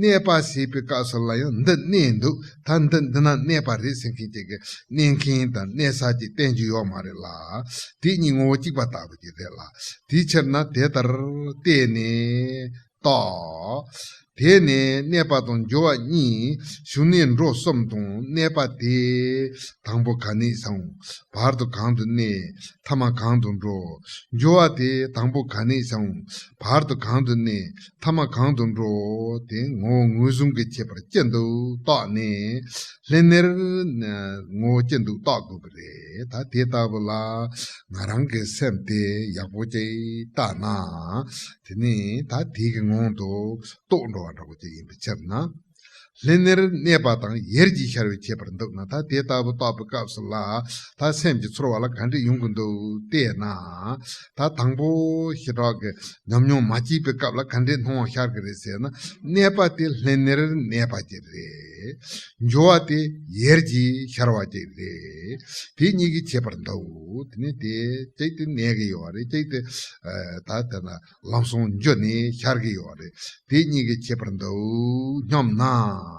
གནས་པ་ཟེར་བའི་སྐབས་སུ་ལ་ཡང་འདི་གནས་འདུག་ད་འདི་འདི་ན་གནས་པ་རེད་ཟེར་མཁན་ཅིག་གི་གནས་མཁན་དང་གནས་ས་ཅིག་བསྟན་རྒྱུ་ཡོད་མ་རེད་ལ། དེ་གཉིས་ངོ་བོ་གཅིག་པ་ལྟ་བུ་ཅིག་རེད་ལ། དེའི་ཕྱིར་ན་དེ་ལྟར་བལྟས་ནས། རྟགས། དེ་ནས་གནས་པ་དང་སྦྱོར་བ་གཉིས། ཞུགས་གནས་འགྲོ་གསུམ་དང་གནས་པ་དེ། དང་པོ་ག་ནས་བྱུང་། བར་དུ་གང་དུ་གནས། ཐ་མ་གང་དུ་འགྲོ། སྦྱོར་བ་དེ་དང་པོ་ག་ནས་བྱུང་། བར་དུ་གང་དུ་གནས། ཐ་མ་གང་དུ་འགྲོ། དེ་ངོ་བོ་ངོས་བཟུང་གི་ཁྱད་པར་ཅི་འདུག་བརྟགས་ནས། ལྷན་ནེར་ངོ་བོ་ཅི་འདུག་བརྟག་དགོས་པ་རེད། ད་དེ་ལྟ་བུ་ལ་ང་རང་གི་སེམས་དེ་ཡག་པོ་ཅིག་བལྟས་ན། དེ་ནས་ད་དེ་གི་ངང་དུ་རྟོགས་འགྲོ་བ་འདྲ་པོ་ཅིག་ཡིན་པའི་ཕྱིར་ན། ལྷན་ནེར་གནས་པ་དང་ཡིད་ཀྱིས་ཤར་བའི་ཁྱད་པར་འདུག་ན། ད་དེ་ལྟ་བུ་བརྟག་པའི་སྐབས་སུ་ལ་ད་སེམས་ཀྱི་ཚོར་བ་ལ་ག་འདྲས་ཡོང་གི་འདུག་བལྟས་ན། ད་དང་པོ་ཞེ་དྲག་གི་ཉམས་མྱོང་མ་སྐྱེས་པའི་སྐབས་ལ་ག་འདྲས་སྣང་བ་ཤར་གི་རེད་ཟེར་ན། གནས་པ་དེ་ལྷན་ནེར་གནས་པ་ཅིག་རེད། སྦྱོར་བ་དེ་ཡིད་ཀྱིས་ཤར་བ་ཅིག་རེད། དེ་གཉིས་ཀྱི་ཁྱད་པར་འདུག་དེ་ནས་དེ་གཅིག་དེ་གནས་ཀྱི་ཡོད་རེད། གཅིག་དེ་ད་དེ་ན་ལམ་སང་འགྱུ་ནས་ཤར་གྱི་ཡོད་རེད། དེ་གཉིས་ཀྱི་ཁྱད་པར་འདུག་སྙམ་ན།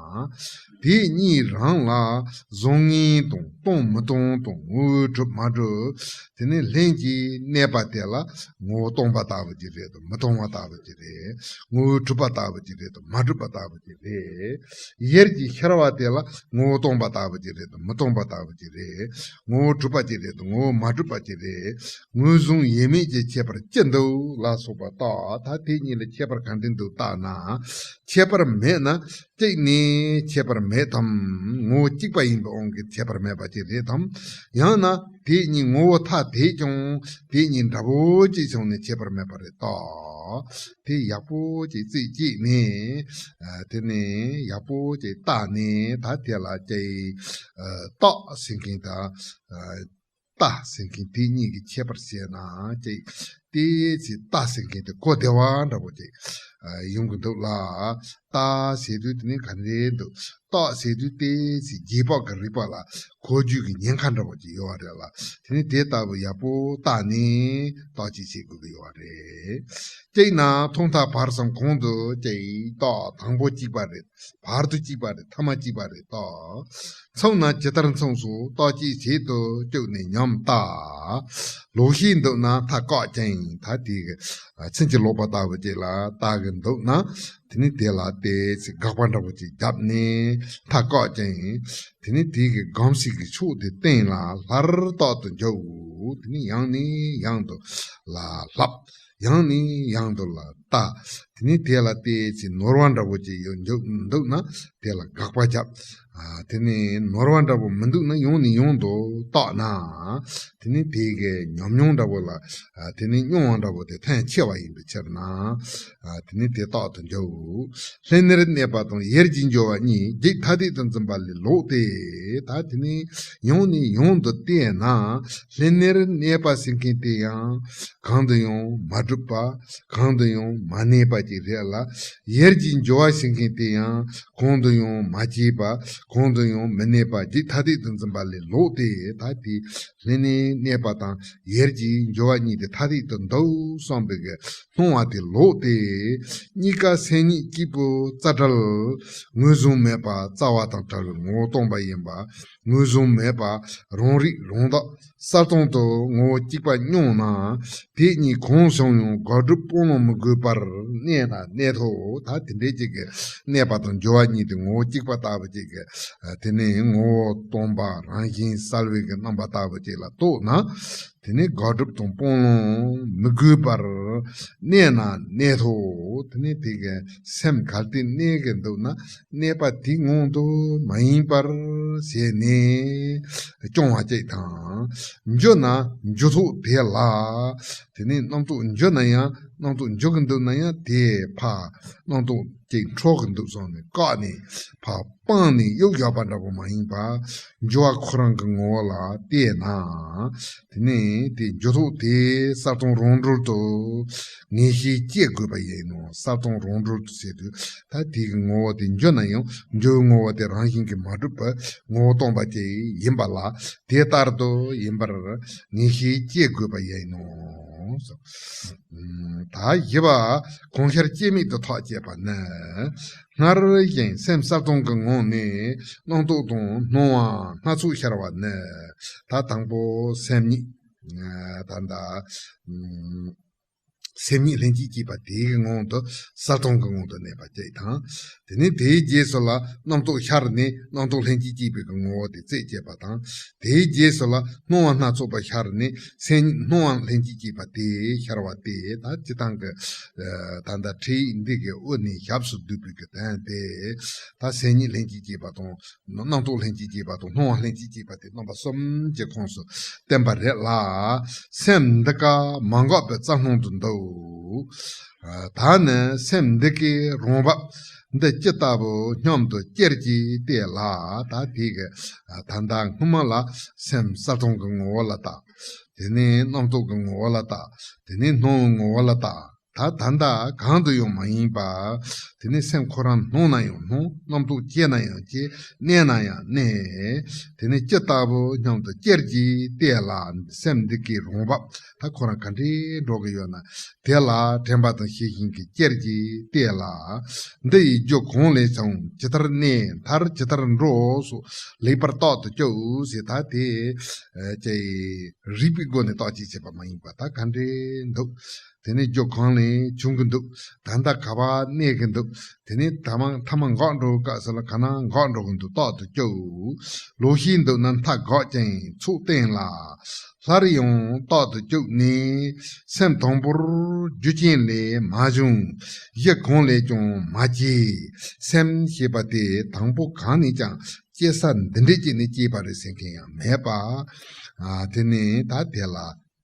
དེ་གཉིས་རང་ལ་བཟང་ངན་དང་སྟོང་མི་སྟོང་དང་ངོ་བོས་གྲུབ་མ་གྲུབ། དེ་ནས་ལྷན་ཅིག་གནས་པ་དེ་ལ་ངོ་བོ་སྟོང་པ་ལྟ་བུ་ཅིག་རེད་དང་མི་སྟོང་བ་ལྟ་བུ་ཅིག་རེད། ངོ་བོས་གྲུབ་པ་ལྟ་བུ་ཅིག་རེད་དང་མ་གྲུབ་པ་ལྟ་བུ་ཅིག་རེད། ཡིད་ཀྱིས་ཤར་བ་དེ་ལ་ངོ་བོ་སྟོང་པ་ལྟ་བུ་ཅིག་རེད་དང་མི་སྟོང་པ་ལྟ་བུ་ཅིག་རེད། ངོ་བོ་གྲུབ་པ་ཅིག་རེད་དང་ངོ་བོ་མ་གྲུབ་པ་ཅིག་རེད། ངོས་བཟུང་ཡིན་མིན་གྱི་ཁྱད་པར་ཅི་འདུག་ལ་སོགས་པ་བརྟགས། ད་དེ་གཉིས་ལ་ཁྱད་པར་ག་འདྲ་འདུག་བརྟགས་ན། ཁྱད་པར་མེད་ན་གཅིག་ནི་ཁྱད་པར་མེད་དམ། ངོ་བོ་གཅིག་པ་ཡིན་པའི་དབང་གིས་ཁྱད་པར་མེད་པ་ཅིག་རེད་དམ། ཡང་ན་དེ་གཉིས་ངོ་བོ་ཐ་དད་ཀྱང་དེ་གཉིས་འདྲ་པོ་ཅིག་བྱུང་ནས་ཁྱད་པར་མེད་པ་རེད་ད། དེ་ཡག་པོ་ཅིག་རྩིས་བྱས་ནས། ཨ། དེ་ནས་ཡག་པོ་ཅིག་བལྟས་ནས་ད་དེ་ལ་ཅིག་ཨ། རྟགས་ཟེར་མཁན་དང་། ཨ། ལྟ་ཟེར་མཁན་དེ་གཉིས་ཀྱི་ཁྱད་པར་བཤད་ན་ཅིག་ཏོག་ཙམ་ལྟ་ཟེར་མཁན་དེ་གོ་བདེ་བ་འདྲ་པོ་ཅིག་ཨ། ཡོང་གི་འདུག་ལ། ལྟ་ཟེར་དུས་དེ་ནི་ག་འདྲ་འདུག་རྟགས་ཟེར་དུས་ཏོག་ཙམ་རྗེས་དཔག་གི་རིགས་པ་ལ་གོ་རྒྱུ་གི་ཉེན་ཁ་འདྲ་པོ་ཅིག་ཡོད་རེད་ལ། དེ་ནི་དེ་ལྟ་བུ་ཡག་པོ་བལྟས་ནས་བརྟག་དཔྱད་བྱེད་དགོས་ཀྱི་ཡོད་རེད། གཅིག་ན་ཐོག་མཐའ་བར་གསུམ་གང་དུ་ཅིག་རྟགས་དང་པོ་གཅིག་པ་རེད། བར་དུ་གཅིག་པ་རེད། ཐ་མ་གཅིག་པ་རེད་ད། མཚུངས་ན་ཇི་ལྟར་མཚུངས་སོ། བརྟག་དཔྱད་བྱེད་དུ་བཅུག་ནས་ཉམས་ལྟ། ལོག་ཤེས་འདུག་ན་མཐའ་བཀག་ཅིང་། ད་དེ་གི་ཚུན་ཆད་ལོག་པ་ལྟ་བུ་ཅིག་ལ་ལྟ་གི་འདུག་ན། དེ་ནི་དེ་ལ་ཏོག་ཙམ་དགག་པ་འདྲ་པོ་ཅིག་བརྒྱབ་ནས་མཐའ་བཀག་ཅིང་། དེ་ནི་དེ་གི་སྒོམ་གསུམ་གྱི་ཕྱོགས་དེ་སྟེང་ལ་སླར་རྟག་ཏུ་འཇུག་དེ་ནི་ཡང་ནས་ཡང་དུ་ལ་བསླབ། ཡང་ནས་ཡང་དུ་ལ་ལྟ། དེ་ནས་དེ་ལ་ཏོག་ཙམ་ནོར་བ་འདྲ་པོ་ཅིག་ཡོད་འཇུག་འདུག་ན་དེ་ལ་དགག་པ་བརྒྱབ། ཨ། དེ་ནས་ནོར་བ་འདྲ་པོ་མི་འདུག་ན་ཡང་ནས་ཡང་དུ་བརྟགས་ན། དེ་ནས་དེ་གི་ཉམས་མྱོང་འདྲ་པོ་ལ། ཨ། དེ་ནས་མྱོང་བ་འདྲ་པོ་དེ་ཕན་ཆེ་བ་ཡིན་པའི་ཕྱིར་ན། ཨ། དེ་ནས་དེ་རྟག་ཏུ་འཇུག་ལྷན་ནེར་གནས་པ་དང་ཡིད་ཀྱིས་འཇོ་བ་གཉིས་རྒྱུད་ཐ་དད་དུ་འཛིན་པ་ལས་ལོག་སྟེ། ད་དེ་ནས་ཡང་ནས་ཡང་དུ་བལྟས་ན། ལྷན་ནེར་གནས་པ་ཟེར་མཁན་དེ་ཡང་གང་དུ་ཡང་མ་གྲུབ་པ། གང་དུ་ཡང་མ་གནས་པ་ཅིག་རེད་ལ། ཡིད་ཀྱིས་འཇོ་བ་ཟེར་མཁན་དེ་ཡང་གང་དུ་ཡང་མ་སྐྱེས་པ། གང་དུ་ཡང་མི་གནས་པ་རྒྱུད་ཐ་དད་དུ་འཛིན་པ་ལས་ལོག་སྟེ། ད་དེ་ལྷན་ནེར་གནས་པ་དང་ཡིད་ཀྱིས་འཇོ་བ་གཉིས་དེ་ཐ་དད་དུ་འདུག་བསམ་པའི་གི་སྣང་བ་དེ་ལོག་སྟེ། གཉིས་ཀ་སེམས་ཉིད་གཅིག་པུ་རྩ་བྲལ། ངོས་བཟུང་མེད་པ་རྩ་བ་དང་བྲལ་བའི་ངོ་བོ་སྟོང་པ་ཡིན་པ། ངོས་བཟུང་མེད་པ་རང་རིག་རང་བདག་གསལ་སྟོང་དུ་ངོ་བོ་གཅིག་པ་མྱོང་ན། དེ་གཉིས་གང་བྱུང་ཡང་དགག་སྒྲུབ་སྤང་བླང་མི་དགོས་པར་གནས་ན་གནས་ཐུབ། ད་དེ་འདྲའི་ཅིག་གི་གནས་པ་དང་འཇོ་བ་གཉིས་དེ་ངོ་བོ་གཅིག་པ་ལྟ་བུ་ཅིག་གི། དེ་ནས་ངོ་བོ་སྟོང་པ་རང་བཞིན་གསལ་བའི་གི་རྣམ་པ་ལྟ་བུ་ཅིག་ལ་རྟོགས་ན། དེ་ནས་དགག་སྒྲུབ་དང་སྤང་བླང་མི་དགོས་པར་གནས་ན་གནས་ཐུབ། དེ་ནས་དེ་གི་སེམས་གལ་ཏེ་གནས་གི་འདུག་ན་གནས་པ་དེའི་ངང་དུ་མ་ཡེངས་པར་བྱས་ནས་སྐྱོང་བ་གཅིག་དང་། འགྱུ་ན་འགྱུ་ཐོག་དེ་ལ། དེ་ནས་རྣམ་རྟོག་འགྱུ་ན་ཡང་རྣམ་རྟོག་འགྱུ་གི་འདུག་ན་ཡང་དེ་ཕར་རྣམ་རྟོག་ཅིག་འཕྲོག་གི་འདུག་བསམ་ནས་བཀག་ནས་ཕར་སྤངས་ནས་གཡུག་བཞག་པ་འདྲ་པོ་མ་ཡིན་པ། འགྱུ་བ་ཁོ་རང་གི་ངོ་བོ་ལ་བལྟས་ན། དེ་ནས་དེ་འགྱུ་ཐོག་དེ་གསལ་སྟོང་རང་གྲོལ་དུ་ངེས་ཤེས་སྐྱེ་དགོས་པ་ཡིན་ནོ། གསལ་སྟོང་རང་གྲོལ་དུ་ཟེར་དུས་ད་དེ་གི་ངོ་བོ་དེ་འགྱུ་ན་ཡང་འགྱུ་བའི་ངོ་བོ་དེ་རང་བཞིན་གྱིས་མ་གྲུབ་པ་ངོ་བོ་སྟོང་པ་ཅིག་ཡིན་པ་ལ་དེ་ལྟར་དུ་ཡིན་པར་ངེས་ཤེས་སྐྱེ་དགོས་པ་ཡིན་ནོ། ད་བཞི་པ་གང་ཤར་སྐྱེ་མེད་དུ་ཐག་བཅད་པ་ནི། སྔར་བཞིན་སེམས་གསལ་སྟོང་གི་ངང་ནས་རྣམ་རྟོག་དང་སྣང་བ་སྣ་ཚོགས་ཤར་བ་ནི། ད་དང་པོ་སེམས་ཉིད། ད་ལྟ་ སེམས་ཉིད་ལྷན་ཅིག་སྐྱེས་པ་དེའི་གི་ངང་དུ་གསལ་སྟོང་གི་ངང་དུ་གནས་པ་བཅས་དང་། དེ་ནས་དེའི་རྗེས་སུ་ལ་རྣམ་རྟོག་ཤར་ནས་རྣམ་རྟོག་ལྷན་ཅིག་སྐྱེས་པའི་གི་ངོ་བོ་དེ་རྩད་བཅད་པ་དང་། དེའི་རྗེས་སུ་ལ་སྣང་བ་སྣ་ཚོགས་པ་ཤར་ནས་སེམས་ཉིད་སྣང་བ་ལྷན་ཅིག་སྐྱེས་པ་དེ་ཤར་བ་དེ། ད་སྤྱིར་བཏང་གི་ད་ལྟ་ཁྲིད་ཡིག་འདི་གི་དབུ་ནས་ཞབས་སུ་བསྡུས་པའི་གི་དོན་དེ། ད་སེམས་ཉིད་ལྷན་ཅིག་སྐྱེས་པ་དང་། རྣམ་རྟོག་ལྷན་ཅིག་སྐྱེས་པ་དང་སྣང་བ་ལྷན་ཅིག་སྐྱེས་པ་དེ་རྣམ་པ་གསུམ་གྱི་ཁོངས་སུ་བསྟན་པ་རེད་ལ། སེམས་འདི་ཀ་མ་འགགས་པའི་རྩ་སྣང་དུ་འདུག་ད་ནི་སེམས་འདི་ཀའི་རང་བབས་འདི་ཅི་ལྟ་བུ་སྙམ་དུ་ཅེར་གྱིས་བལྟས་ལ། ད་དེ་གི་ད་ལྟ་སྔོན་མ་ལ་སེམས་གསལ་སྟོང་གི་ངོ་བོ་ལ་བལྟ། དེ་ནས་རྣམ་རྟོག་གི་ངོ་བོ་ལ་བལྟ། དེ་ནས་སྣང་བའི་ངོ་བོ་ལ་བལྟ། ད་ད་ལྟ་གང་དུ་ཡང་མ་ཡིན་པ། དེ་ནས་སེམས་ཁོ་རང་སྣང་ན་ཡང་སྣང་། རྣམ་རྟོག་སྐྱེས་ན་ཡང་སྐྱེས། གནས་ན་ཡང་གནས། དེ་ནས་ཅི་ལྟ་བུ་སྙམ་དུ་ཅེར་གྱིས་བལྟས་ལ། སེམས་འདི་ཀའི་རང་བབས་ད་ཁོ་རང་ག་འདྲའི་འགྲོ་གི་ཡོད་ན། དེ་ལ་དྲན་པ་དང་ཤེས་བཞིན་གྱིས་ཅེར་གྱིས་བལྟས་ལ། འདི་ཡི་རྒྱུ་གང་ལས་བྱུང་། ཇི་ལྟར་གནས། མཐར་ཇི་ལྟར་འགྲོ་སོགས་ལེགས་པར་རྟག་ཏུ་དཔྱོད་ཟེར། ད་དེ་ཨ་ཅེ་རིག་པའི་སྒོ་ནས་བརྟག་དཔྱད་བྱེད་པ་མ་ཡིན་པ་ད་ག་འདྲའི་འདུག་དེ་ནས་རྒྱུ་གང་ལས་བྱུང་གི་འདུག་ད་ལྟ་ག་པར་གནས་ཀྱི་འདུག་དེ་ནས་ཐ་མ་ཐ་མ་འགག་འགྲོ་སྐབས་སུ་ལ་ག་ན་འགག་འགྲོ་གི་འདུག་རྟག་ཏུ་དཔྱོད། ལོག་ཤེས་འདུག་ན་མཐའ་འགག་ཅིང་ཚུར་བསྟན་ལ། སླར་ཡང་རྟག་ཏུ་དཔྱོད་ནས་སེམས་དང་པོར་རྒྱུ་རྐྱེན་ལས་མ་བྱུང་། གཞི་གང་ལས་ཀྱང་མ་སྐྱེས། སེམས་ཞེས་པ་དེ་དང་པོ་གང་ནས་ཀྱང་སྐྱེ་ས་འདི་འདྲས་ཅིག་ནས་སྐྱེས་པ་རེད་ཟེར་མཁན་ཡང་མེད་པ། ཨ་དེ་ནས་ད་དེ་ལ་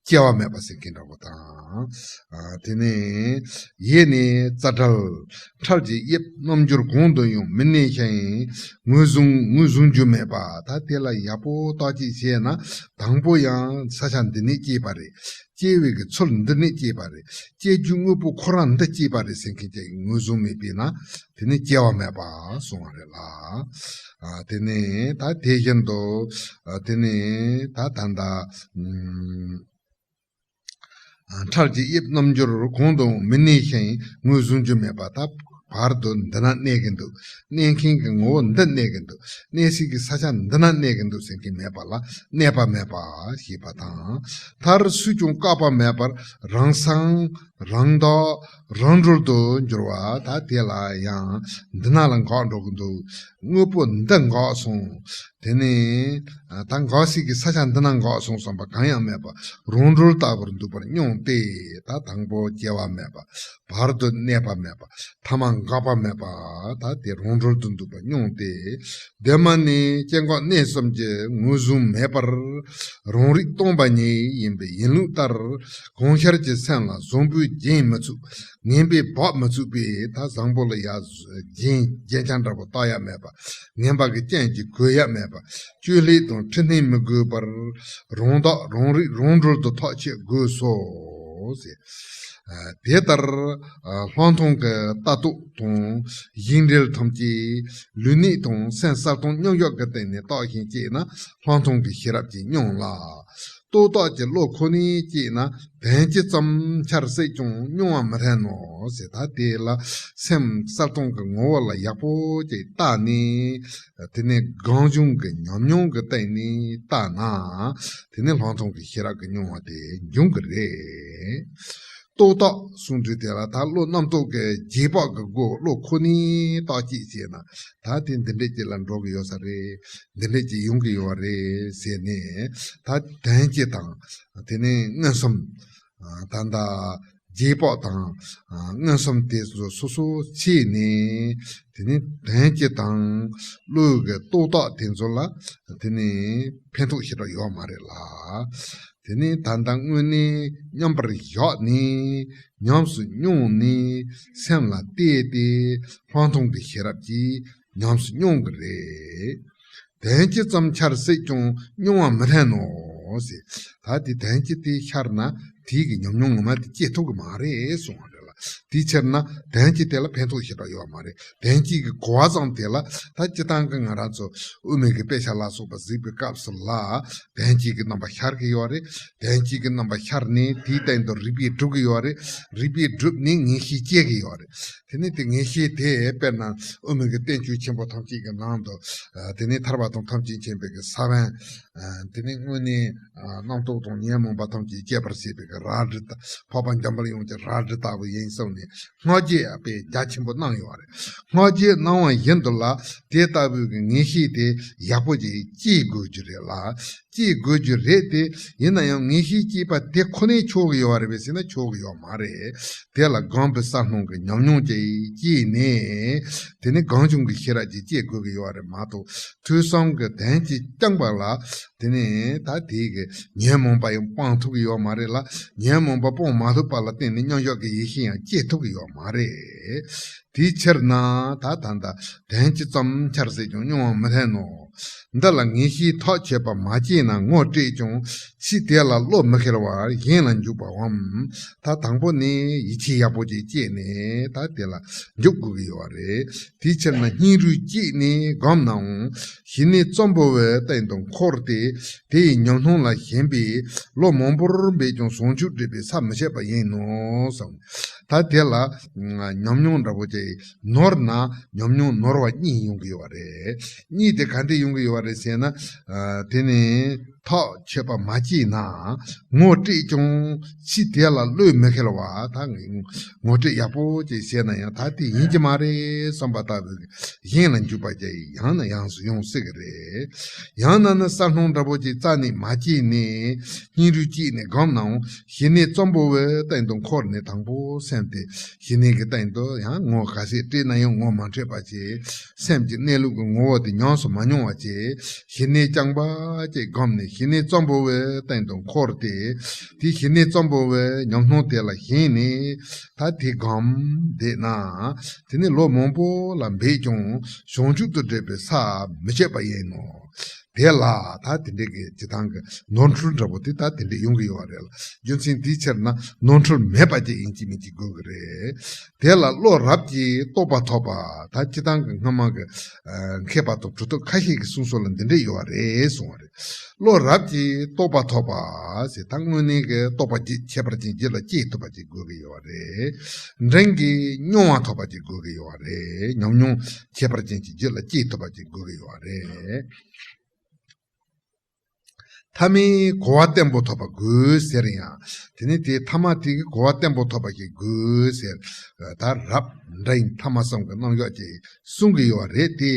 སྐྱེ་བ་མེད་པ་ཟེར་མཁན་འདྲ་པོ་དང་། ཨ་དེ་ནས་ཡེ་ནས་རྩ་བྲལ། འཕྲལ་གྱི་དབྱིབས་རྣམ་འགྱུར་གང་དུ་ཡང་མི་གནས་ཤིང་། ངོས་བཟུང་ངོས་བཟུང་རྒྱུ་མེད་པ། ད་དེ་ལ་ཡག་པོ་བརྟག་དཔྱད་བྱས་ན་དང་པོ་ཡང་ས་ཆ་འདི་ནས་སྐྱེས་པ་རེད། སྐྱེ་བའི་གི་ཚུལ་འདི་ནས་སྐྱེས་པ་རེད། སྐྱེ་རྒྱུ་དངོས་པོ་ཁོ་རང་འདི་སྐྱེས་པ་རེད་ཟེར་མཁན་ཅིག་ངོས་བཟུང་མེད་པས་ན་དེ་ནི་སྐྱེ་བ་མེད་པ་སོང་བ་རེད་ལ། ཨ་དེ་ནི་ད་དེ་བཞིན་དུ་ཨ་དེ་ནི་ད་ད་ལྟ་ཨ་འཕྲལ་གྱི་དབྱིབས་རྣམ་འགྱུར་གང་དུ་མི་གནས་ཤིང་ངོས་བཟུང་རྒྱུ་མེད་པ། ད་བར་དུ་འདི་ན་གནས་ཀྱི་འདུག་གནས་མཁན་གྱི་ངོ་བོ་འདི་གནས་ཀྱི་འདུག་གནས་སའི་གི་ས་ཆ་འདི་ན་གནས་ཀྱི་འདུག་ཟེར་མཁན་མེད་པ་ལ་གནས་པ་མེད་པ་ཞེས་པ་དང་། མཐར་སུས་ཀྱང་བཀག་པ་མེད་པར་རང་སངས་རང་བདག་རང་གྲོལ་དུ་འགྱུར་བ། ད་དེ་ལ་ཡང་འདི་ན་ལ་འགག་འགྲོ་གི་འདུག་དངོས་པོ་འདི་འགག་སོང་། དེ་ནས་ད་འགག་སའི་གི་ས་ཆ་འདི་ན་འགག་སོང་བསམ་པ་གང་ཡང་མེད་པ་རང་གྲོལ་ལྟ་བུར་འདུག་པར་སྙམ་སྟེ། ད་དང་པོ་སྐྱེ་བ་མེད་པ། བར་དུ་གནས་པ་མེད་པ། ཐ་མ་འགག་པ་མེད་པ། ད་དེ་རང་གྲོལ་དུ་འདུག་པར་སྙམ་སྟེ། གདོད་མ་ནས་སྐྱེ་འགག་གནས་གསུམ་གྱི་ངོས་བཟུང་མེད་པར་རང་རིག་སྟོང་པ་ཉིད་ཡིན་པའི་ཡིན་ལུགས་ལྟར་གང་ཤར་གྱི་སེམས་ལ་བཟང་པོའི་རྒྱན་མི་ཚུགས། ངན་པས་འབག་མི་ཚུགས་པས། ད་བཟང་པོ་ལ་ཡ་རྒྱན་རྒྱན་ཆ་འདྲ་པོ་བཏགས་ཡ་མེད་པ། ངན་པ་གི་རྐྱེན་གྱིས་གོས་ཡ་མེད་པ། བཅོས་ལྷད་དང་འཕྲི་སྣོན་མི་དགོས་པར་རང་བདག་རང་རིག་རང་གྲོལ་དུ་ཐག་ཆོད་དགོས་སོ། ཟེར། ཨ་དེ་ལྟར་ཨ་སྤང་ཐང་གི་ལྟ་རྟོག་དང་ཞིང་འབྲེལ་ཐམས་ཅད་ལུས་གནད་དང་སེམས་གསལ་སྟོང་མཉམ་བཞག་གི་སྟེང་ནས་བརྟགས་ཤིང་དཔྱད་ན་སྤང་ཐང་གི་ཤེས་རབ་ཀྱིས་སྙམ་ལ། རྟོག་བཏགས་ཀྱི་བློ་ཁོ་ནས་དཔྱད་ན་དོན་སྤྱི་ཙམ་ཆར་སྲིད་ཀྱང་སྙམ་པ་མི་འཐད་ནོ་ཟེར། ད་དེ་ལ་སེམས་གསལ་སྟོང་གི་ངོ་བོ་ལ་ཡག་པོ་ཅིག་བལྟས་ནས། དེ་ནས་གང་བྱུང་གི་ཉམས་མྱོང་གི་སྟེང་ནས་བལྟས་ན། དེ་ནས་སྤང་ཐང་གི་ཤེས་རབ་ཀྱི་སྙམ་པ་དེ་འབྱུང་གི་རེད། རྟོག་བཏགས་གསུང་དུས་དེ་ལ་ད་བློ་རྣམ་རྟོག་གི་རྗེས་དཔག་གི་སྒོ་བློ་ཁོ་ནས་བརྟག་དཔྱད་བྱས་ན་ད་དེ་འདི་འདྲས་ཅིག་ལ་འགྲོ་གི་ཡོད་ས་རེད། འདི་འདྲས་ཅིག་ཡོང་གི་ཡོད་རེད་ཟེར་ནས། ད་དོན་སྤྱི་དང་དེ་ནས་མངོན་སུམ། ད་ལྟ་རྗེས་དཔག་དང་མངོན་སུམ་དེ་ཚོ་སོ་སོ་ཕྱེ་ནས། དེ་ནས་དོན་སྤྱི་དང་བློའི་གི་རྟོག་བཏགས་དེ་ཚོ་ལ་དེ་ནས་ཕན་ཐོགས་ཞེ་དྲག་ཡོད་མ་རེད་ལ། དེ་ནས་ད་ལྟ་དངོས་གནས་མཉམ་པར་བཞག་ནས་ཉམས་སུ་མྱོང་ནས་སེམས་ལ་གཏད་དེ་སྤང་ཐང་གི་ཤེས་རབ་ཀྱིས་ཉམས་སུ་མྱོང་གི་རེད། དོན་སྤྱི་ཙམ་ཆར་སྲིད་ཀྱང་སྙམ་པ་མི་འཐད་ནོ་ཟེར། ད་དེ་དོན་སྤྱི་དེ་ཤར་ན་དེའི་གི་ཉམས་མྱོང་ངོ་མ་དེ་སྐྱེ་ཐུབ་ཀྱི་མ་རེད་གསུངས་པ་རེད་ལ། དེའི་ཕྱིར་ན་དོན་གྱིས་དེ་ལ་ཕན་ཐོགས་ཞེ་དྲག་ཡོད་མ་རེད། དོན་གྱིས་ཀྱི་གོ་བ་ཙམ་དེ་ལ་ད་སྤྱིར་བཏང་གི་ང་རང་ཚོ་དབུ་མའི་གི་དཔེ་ཆ་ལ་སོགས་པ་གཟིགས་པའི་སྐབས་སུ་ལ་དོན་གྱིས་ཀྱི་རྣམ་པ་ཤར་གྱི་ཡོད་རེད། དོན་གྱིས་ཀྱི་རྣམ་པ་ཤར་ནས་དེའི་སྟེང་དུ་རིགས་པས་གྲུབ་ཀྱི་ཡོད་རེད། རིགས་པས་གྲུབ་ནས་ངེས་ཤེས་སྐྱེ་གི་ཡོད་རེད། དེ་ནས་དེ་ངེས་ཤེས་དེ་དཔེར་ན་དབུ་མའི་གི་བསྟན་བཅོས་ཆེན་པོ་ཐམས་ཅད་ཀྱི་ནང་དུ་དེ་ནས་ཐར་པ་དང་ཐམས་ཅད་མཁྱེན་པའི་གི་ས་བོན། དེ་ནས་དངོས་གནས་རྣམ་རྟོག་དང་ཉོན་མོངས་པ་ཐམས་ཅད་སྐྱེད་པར་བྱེད་པའི་གི་རལ་གྲི་ལྟ། འཕགས་པ་འཇམ་དཔལ་དབྱངས་ཀྱི་རལ་གྲི་ལྟ་བུ་ཡིན་གསུངས་ནས་བསྔགས་བརྗོད་དཔེ་རྒྱ་ཆེན་པོ་གནང་ཡོད་རེད། བསྔགས་བརྗོད་གནང་བ་བཞིན་དུ་ལ་དེ་ལྟ་བུའི་གི་ངེས་ཤེས་དེ་ཡག་པོ་ཅིག་སྐྱེ་དགོས་རྒྱུ་རེད་ལ། སྐྱེ་དགོས་རྒྱུ་རེད་དེ། ཡིན་ན་ཡང་ངེས་ཤེས་སྐྱེས་པ་དེ་ཁོ་ནས་ཆོག་གི་ཡོད་རེད་པས་ཟེར་ན་ཆོག་གི་ཡོད་མ་རེད། དེ་ལ་སྒོམ་པའི་ས་སྣང་གི་ཉམས་མྱོང་ཅིག་སྐྱེས་ནས་དེ་ནས་གང་བྱུང་གི་ཤེས་རབ་ཅིག་སྐྱེ་དགོས་ཀྱི་ཡོད་རེད་མ་གཏོགས་ཐོས་བསམ་གྱི་དོན་གྱིས་བསྐྱངས་པ་ལ་དེ་ནས་ད་དེའི་གི་ཉོན་མོངས་པ་ཡང་སྤང་ཐུབ་ཀྱི་ཡོད་མ་རེད་ལ། ཉོན་མོངས་པ་སྤང་མ་ཐུབ་པ་ལ་བརྟེན་ནས་མཉམ་བཞག་གི་ཡེ་ཤེས་ཡང་སྐྱེ་ཐུབ་ཀྱི་ཡོད་མ་རེད། དེའི་ཕྱིར་ན་ད་ད་ལྟ་དོན་སྤྱི་ཙམ་འཆར་ཟེར་ཀྱང་རྙོག་པ་མི་འཐོན་ནོ། འདི་ལ་ངེས་ཤེས་ཐག་ཆོད་པ་མ་སྐྱེས་ན་ངོ་སྤྲད་ཀྱང་ཕྱིས་དེ་ལ་བློ་མི་འཁེལ་བར་གཞན་ལ་འཇུག་པའམ། ད་དང་པོ་ནས་ཡིད་ཆེས་ཡག་པོ་ཅིག་སྐྱེས་ནས་ད་དེ་ལ་འཇུག་དགོས་ཀྱི་ཡོད་རེད། དེའི་ཕྱིར་ན་སྙིང་རུས་བསྐྱེད་ནས་བསྒོམས་ནའང་ཞི་གནས་ཙམ་པོ་བའི་སྟེང་དུ་འཁོར་ཏེ་དེ་ཡི་ཉམས་སྣང་ལ་ཞེན་པས་ལོ་མང་པོར་འབད་ཀྱང་བྱང་ཆུབ་སྒྲུབ་པའི་ས་མི་ཆད་པ་ཡིན་ནོ་གསུངས། ད་དེ་ལ་ཉམས་མྱོང་འདྲ་པོ་ཅིག་ནོར་ན་ཉམས་མྱོང་ནོར་བ་གཉིས་ཡོང་གི་ཡོད་རེད། གཉིས་དེ་ག་འདྲ་ཡོང་གི་ཡོད་རེད་ཟེར་ན། དེ་ནི་ཐག་ཆོད་པ་མ་སྐྱེས་ན་ངོ་སྤྲད་ཀྱང་ཕྱིས་དེ་ལ་བློས་མི་འཁེལ་བ་ད་ངོ་སྤྲོད་ཡག་པོ་ཅིག་བྱས་ན་ཡང་ད་དེ་ཡིན་གྱི་མ་རེད་བསམ་པ་ལྟ་བུའི་གཞན་ལ་འཇུག་པ་ཅིག་ཡང་ནས་ཡང་དུ་ཡོང་སྲིད་ཀྱི་རེད། ཡང་ན་ནི་ས་སྣང་འདྲ་པོ་ཅིག་རྩ་ནས་མ་སྐྱེས་ནས་སྙིང་རུས་བསྐྱེད་ནས་བསྒོམས་ནའང་ཞི་གནས་ཙམ་པོ་བའི་སྟེང་དུ་འཁོར་ནས་དང་པོ་སེམས་དེ་ཞི་གནས་ཀྱི་སྟེང་དུ་ཡང་ངོ་ག་ཚད་སྤྲད་ན་ཡང་ངོ་མ་འཕྲོད་པ་བྱས། སེམས་ཀྱི་གནས་ལུགས་ཀྱི་ངོ་བོ་དེ་ཉམས་སུ་མ་མྱོང་བ་བྱས། ཞི་གནས་རྐྱང་པ་ཅིག་བསྒོམས་ནས་ཞི་གནས་ཙམ་པོ་བའི་སྟེང་དུ་འཁོར་ཏེ། དེ་ཞི་གནས་ཙམ་པོ་བའི་ཉམས་སྣང་དེ་ལ་ཞེན་ནས་ད་དེ་བསྒོམས་བསྡད་ན། དེ་ནས་ལོ་མང་པོ་ལ་འབད་ཀྱང་བྱང་ཆུབ་ཏུ་འགྲོ་བའི་ས་མི་ཆད་པ་ཡིན་ནོ། དེ་ལ་ད་དེ་འདྲའི་གི་སྤྱི་བཏང་གི་ནོར་འཁྲུལ་འདྲ་པོ་དེ་ད་དེ་འདྲ་ཡོང་གི་ཡོད་རེད་ལ། རྒྱུ་མཚན་དེའི་ཕྱིར་ན་ནོར་འཁྲུལ་མེད་པ་ཅིག་ཡིན་གཅིག་མིན་གཅིག་དགོས་ཀྱི་རེད། དེ་ལ་བློ་རབ་ཀྱིས་རྟོགས་པ་ཐོབ་པ་ད་སྤྱི་བཏང་གི་སྔ་མ་གི་མཁས་པ་དང་གྲུབ་ཐོབ་ཁ་ཤས་ཀྱི་གསུང་སྲོལ་ལ་འདི་འདྲ་ཡོད་རེད་གསུངས་པ་རེད། བློ་རབ་ཀྱིས་རྟོགས་པ་ཐོབ་པ་ཟེར་ད་དངོས་གནས་ཀྱི་རྟོགས་པ་ཁྱད་པར་ཅན་རྒྱུད་ལ་སྐྱེས་ཐུབ་པ་ཅིག་དགོས་ཀྱི་ཡོད་རེད། འབྲིང་གིས་མྱོང་བ་ཐོབ་པ་ཅིག་དགོས་ཀྱི་ཡོད་རེད། ཉམས་མྱོང་ཁྱད་པར་ཅན་གྱི་རྒྱུད་ལ་སྐྱེས་ཐུབ་པ་ཅིག་དགོས་ཀྱི་ཡོད་རེད། ཐ་མའི་གོ་བ་བརྟན་པོ་ཐོབ་པ་དགོས་ཟེར་ཡང་། དེ་ནི་དེ་ཐ་མ་དེ་གི་གོ་བ་བརྟན་པོ་ཐོབ་པ་ཞིག་དགོས་ཟེར། ད་རབ་འབྲིང་ཐ་མ་གསུམ་གྱི་རྣམ་གཞག་ཅིག་གསུང་གི་ཡོད་རེད་དེ།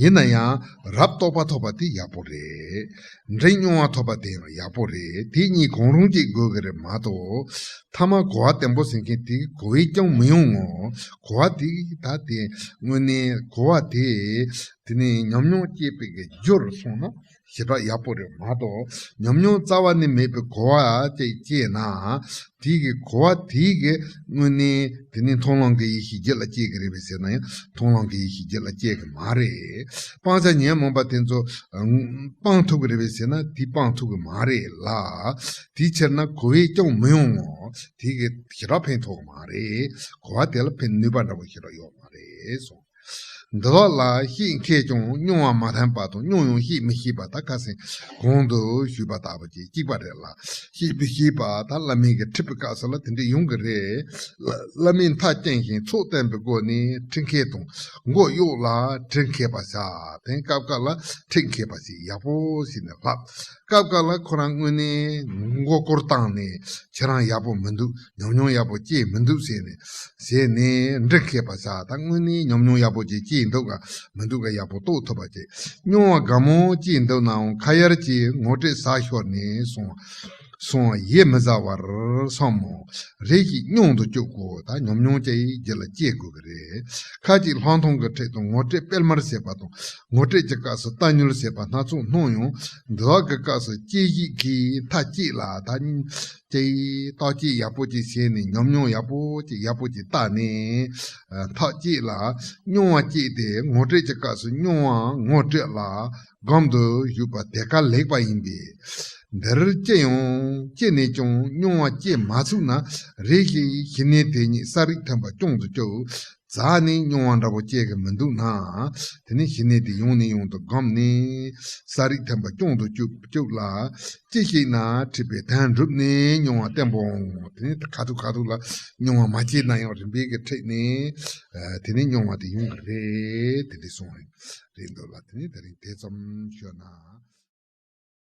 ཡིན་ན་ཡང་རབ་རྟོགས་པ་ཐོབ་པ་དེ་ཡག་པོ་རེད། འབྲིང་མྱོང་བ་ཐོབ་པ་དེ་ཡང་ཡག་པོ་རེད། དེ་གཉིས་གང་རུང་ཅིག་དགོས་ཀྱི་རེད་མ་གཏོགས། ཐ་མ་གོ་བ་བརྟན་པོ་ཟེར་མཁན་དེ་གོ་བས་ཀྱང་མི་ཡོང་ངོ་། གོ་བ་དེ་ད་དེ་དངོས་གནས་གོ་བ་དེ་དེ་ནས་ཉམས་མྱོང་སྐྱེས་པའི་གི་རྒྱུར་སོང་ན། ཞེ་དྲག་ཡག་པོ་རེད་མ་གཏོགས་ཉམས་མྱོང་རྩ་བ་ནས་མེད་པའི་གོ་བ་ཅིག་སྐྱེས་ན། དེ་གི་གོ་བ་དེ་གི་དངོས་གནས་དེ་ནི་མཐོང་ལམ་གྱི་ཡེ་ཤེས་རྒྱུད་ལ་སྐྱེ་གི་རེད་པས་ཟེར་ན་ཡང་མཐོང་ལམ་གྱི་ཡེ་ཤེས་རྒྱུད་ལ་སྐྱེ་གི་མ་རེད། སྤང་བྱ་ཉོན་མོངས་པ་དེ་ཚོ་སྤང་ཐུབ་གི་རེད་པས་ཟེར་ན་དེ་སྤང་ཐུབ་གི་མ་རེད་ལ། དེའི་ཕྱིར་ན་གོ་བས་ཀྱང་མི་ཡོང་ངོ་། དེ་གི་ཞེ་དྲག་ཕན་ཐོགས་གི་མ་རེད། གོ་བ་དེ་ལ་ཕན་ནུས་པ་འདྲ་པོ་ཞེ་དྲག་ཡོད་མ་རེད་གསུངས། འདི་དག་ལ་ཤེས་མཁས་ཀྱང་མྱོང་བ་མ་ཐོན་པ་དང་མྱོང་ཡང་ཤེས་མི་ཤེས་པ་ད་ཁ་སང་གོང་དུ་ཞུས་པ་ལྟ་བུ་ཅིག་གཅིག་པ་རེད་ལ། ཤེས་མི་ཤེས་པ་ད་བླ་མའི་གི་ཁྲིད་པའི་སྐབས་སུ་ལ་དེ་འདྲ་ཡོང་གི་རེད། བླ་མས་མཐའ་བསྐྱངས་ཤིང་ཚོགས་བསྟན་པའི་སྒོ་ནས་ཁྲིད་མཁས་དང་མགོ་གཡོག་ལ་ཁྲིད་མཁས་པ་བྱ། དེ་སྐབས་འགའ་ལ་ཁྲིད་མཁས་པ་ཞིག་ཡག་པོ་ཞིག་ནས་ལྷག་སྐབས་འགའ་ལ་ཁོ་རང་དངོས་གནས་མགོ་སྐོར་བཏང་ནས་ཁྱེད་རང་ཡག་པོ་མི་འདུག་ཉམས་མྱོང་ཡག་པོ་སྐྱེས་མི་འདུག་ཟེར་ནས་ཟེར་ནས་འདྲི་མཁས་པ་བྱ། ད་དངོས་གནས་ཉམས་མྱོང་ཡག་པོ་ཅིག་སྐྱེས་འདུག་ག་མི་འདུག་ག་ཡག་པོ་རྟོགས་ཐུབ་པ་ཅིག་མྱོང་བ་དགའ་མོ་སྐྱེས་འདུག་ནའང་ཁ་ཡར་གྱིས་ངོ་སྤྲོད་ཟ་ཤོར་ནས་སོང་སོང་ཡིད་མི་ཟ་བར་སོང་མོ། རེ་ཞིག་སྙོམས་སུ་བཅུག་གོ་ད་ཉམས་མྱོང་ཅིག་རྒྱུད་ལ་སྐྱེ་དགོས་ཀྱི་རེད། ཁ་ཅིག་ལྷག་མཐོང་གི་ཁྲིད་དུ་ངོ་སྤྲོད་སྤེལ་མར་བྱེད་པ་དང་ངོ་སྤྲོད་ཀྱི་སྐབས་སུ་ལྟ་ཉུལ་བྱེད་པ་སྣ་ཚོགས་སྣང་ཡང་འདི་དག་གི་སྐབས་སུ་སྐྱེ་གཞི་གིས་མཐའ་གཅིག་ལ་ད་ཅིག་བརྟག་དཔྱད་ཡག་པོ་ཅིག་བྱས་ནས་ཉམས་མྱོང་ཡག་པོ་ཅིག་ཡག་པོ་ཅིག་བལྟས་ནས་མཐའ་གཅིག་ལ་མྱོང་བ་སྐྱེས་ཏེ་ངོ་སྤྲོད་ཀྱི་སྐབས་སུ་མྱོང་བ་ངོ་སྤྲོད་ལ་སྒོམ་དུ་བཞུགས་པ་དེ་ཀ་ལེགས་པ་ཡིན་པས། འདིར་སྐྱེ་ཡང་སྐྱེས་ནས་ཀྱང་མྱོང་བ་སྐྱེ་མ་ཚུགས་ན། རེ་ཞིག་ཞི་གནས་དེ་ཉིད་ས་རིགས་མཐུན་པ་སྐྱོང་དུ་བཅུག། རྩ་ནས་མྱོང་བ་འདྲ་པོ་སྐྱེ་གི་མི་འདུག་ན། དེ་ནས་ཞི་གནས་དེ་ཡང་ནས་ཡང་དུ་བསྒོམས་ནས་ས་རིགས་མཐུན་པ་སྐྱོང་དུ་བཅུག་བཅུག་ལ། ཅི་ཞིག་ན་འཁྲིད་པའི་དོན་འགྲུབ་ནས་མྱོང་བ་བརྟན་པོའང་། དེ་ནས་ཁ་ཐུག་ཁ་ཐུག་ལ་མྱོང་བ་མ་སྐྱེས་ན་ཡང་རིམ་པས་ཀྱི་འཁྲིད་ནས། ཨ། དེ་ནས་མྱོང་བ་དེ་ཡོང་གི་རེད། དེ་འདྲ་གསུངས་རེད། རེད་འདུག་ལ། དེ་ནས་དེ་རིང་དེ་ཙམ་ཞུས་ན།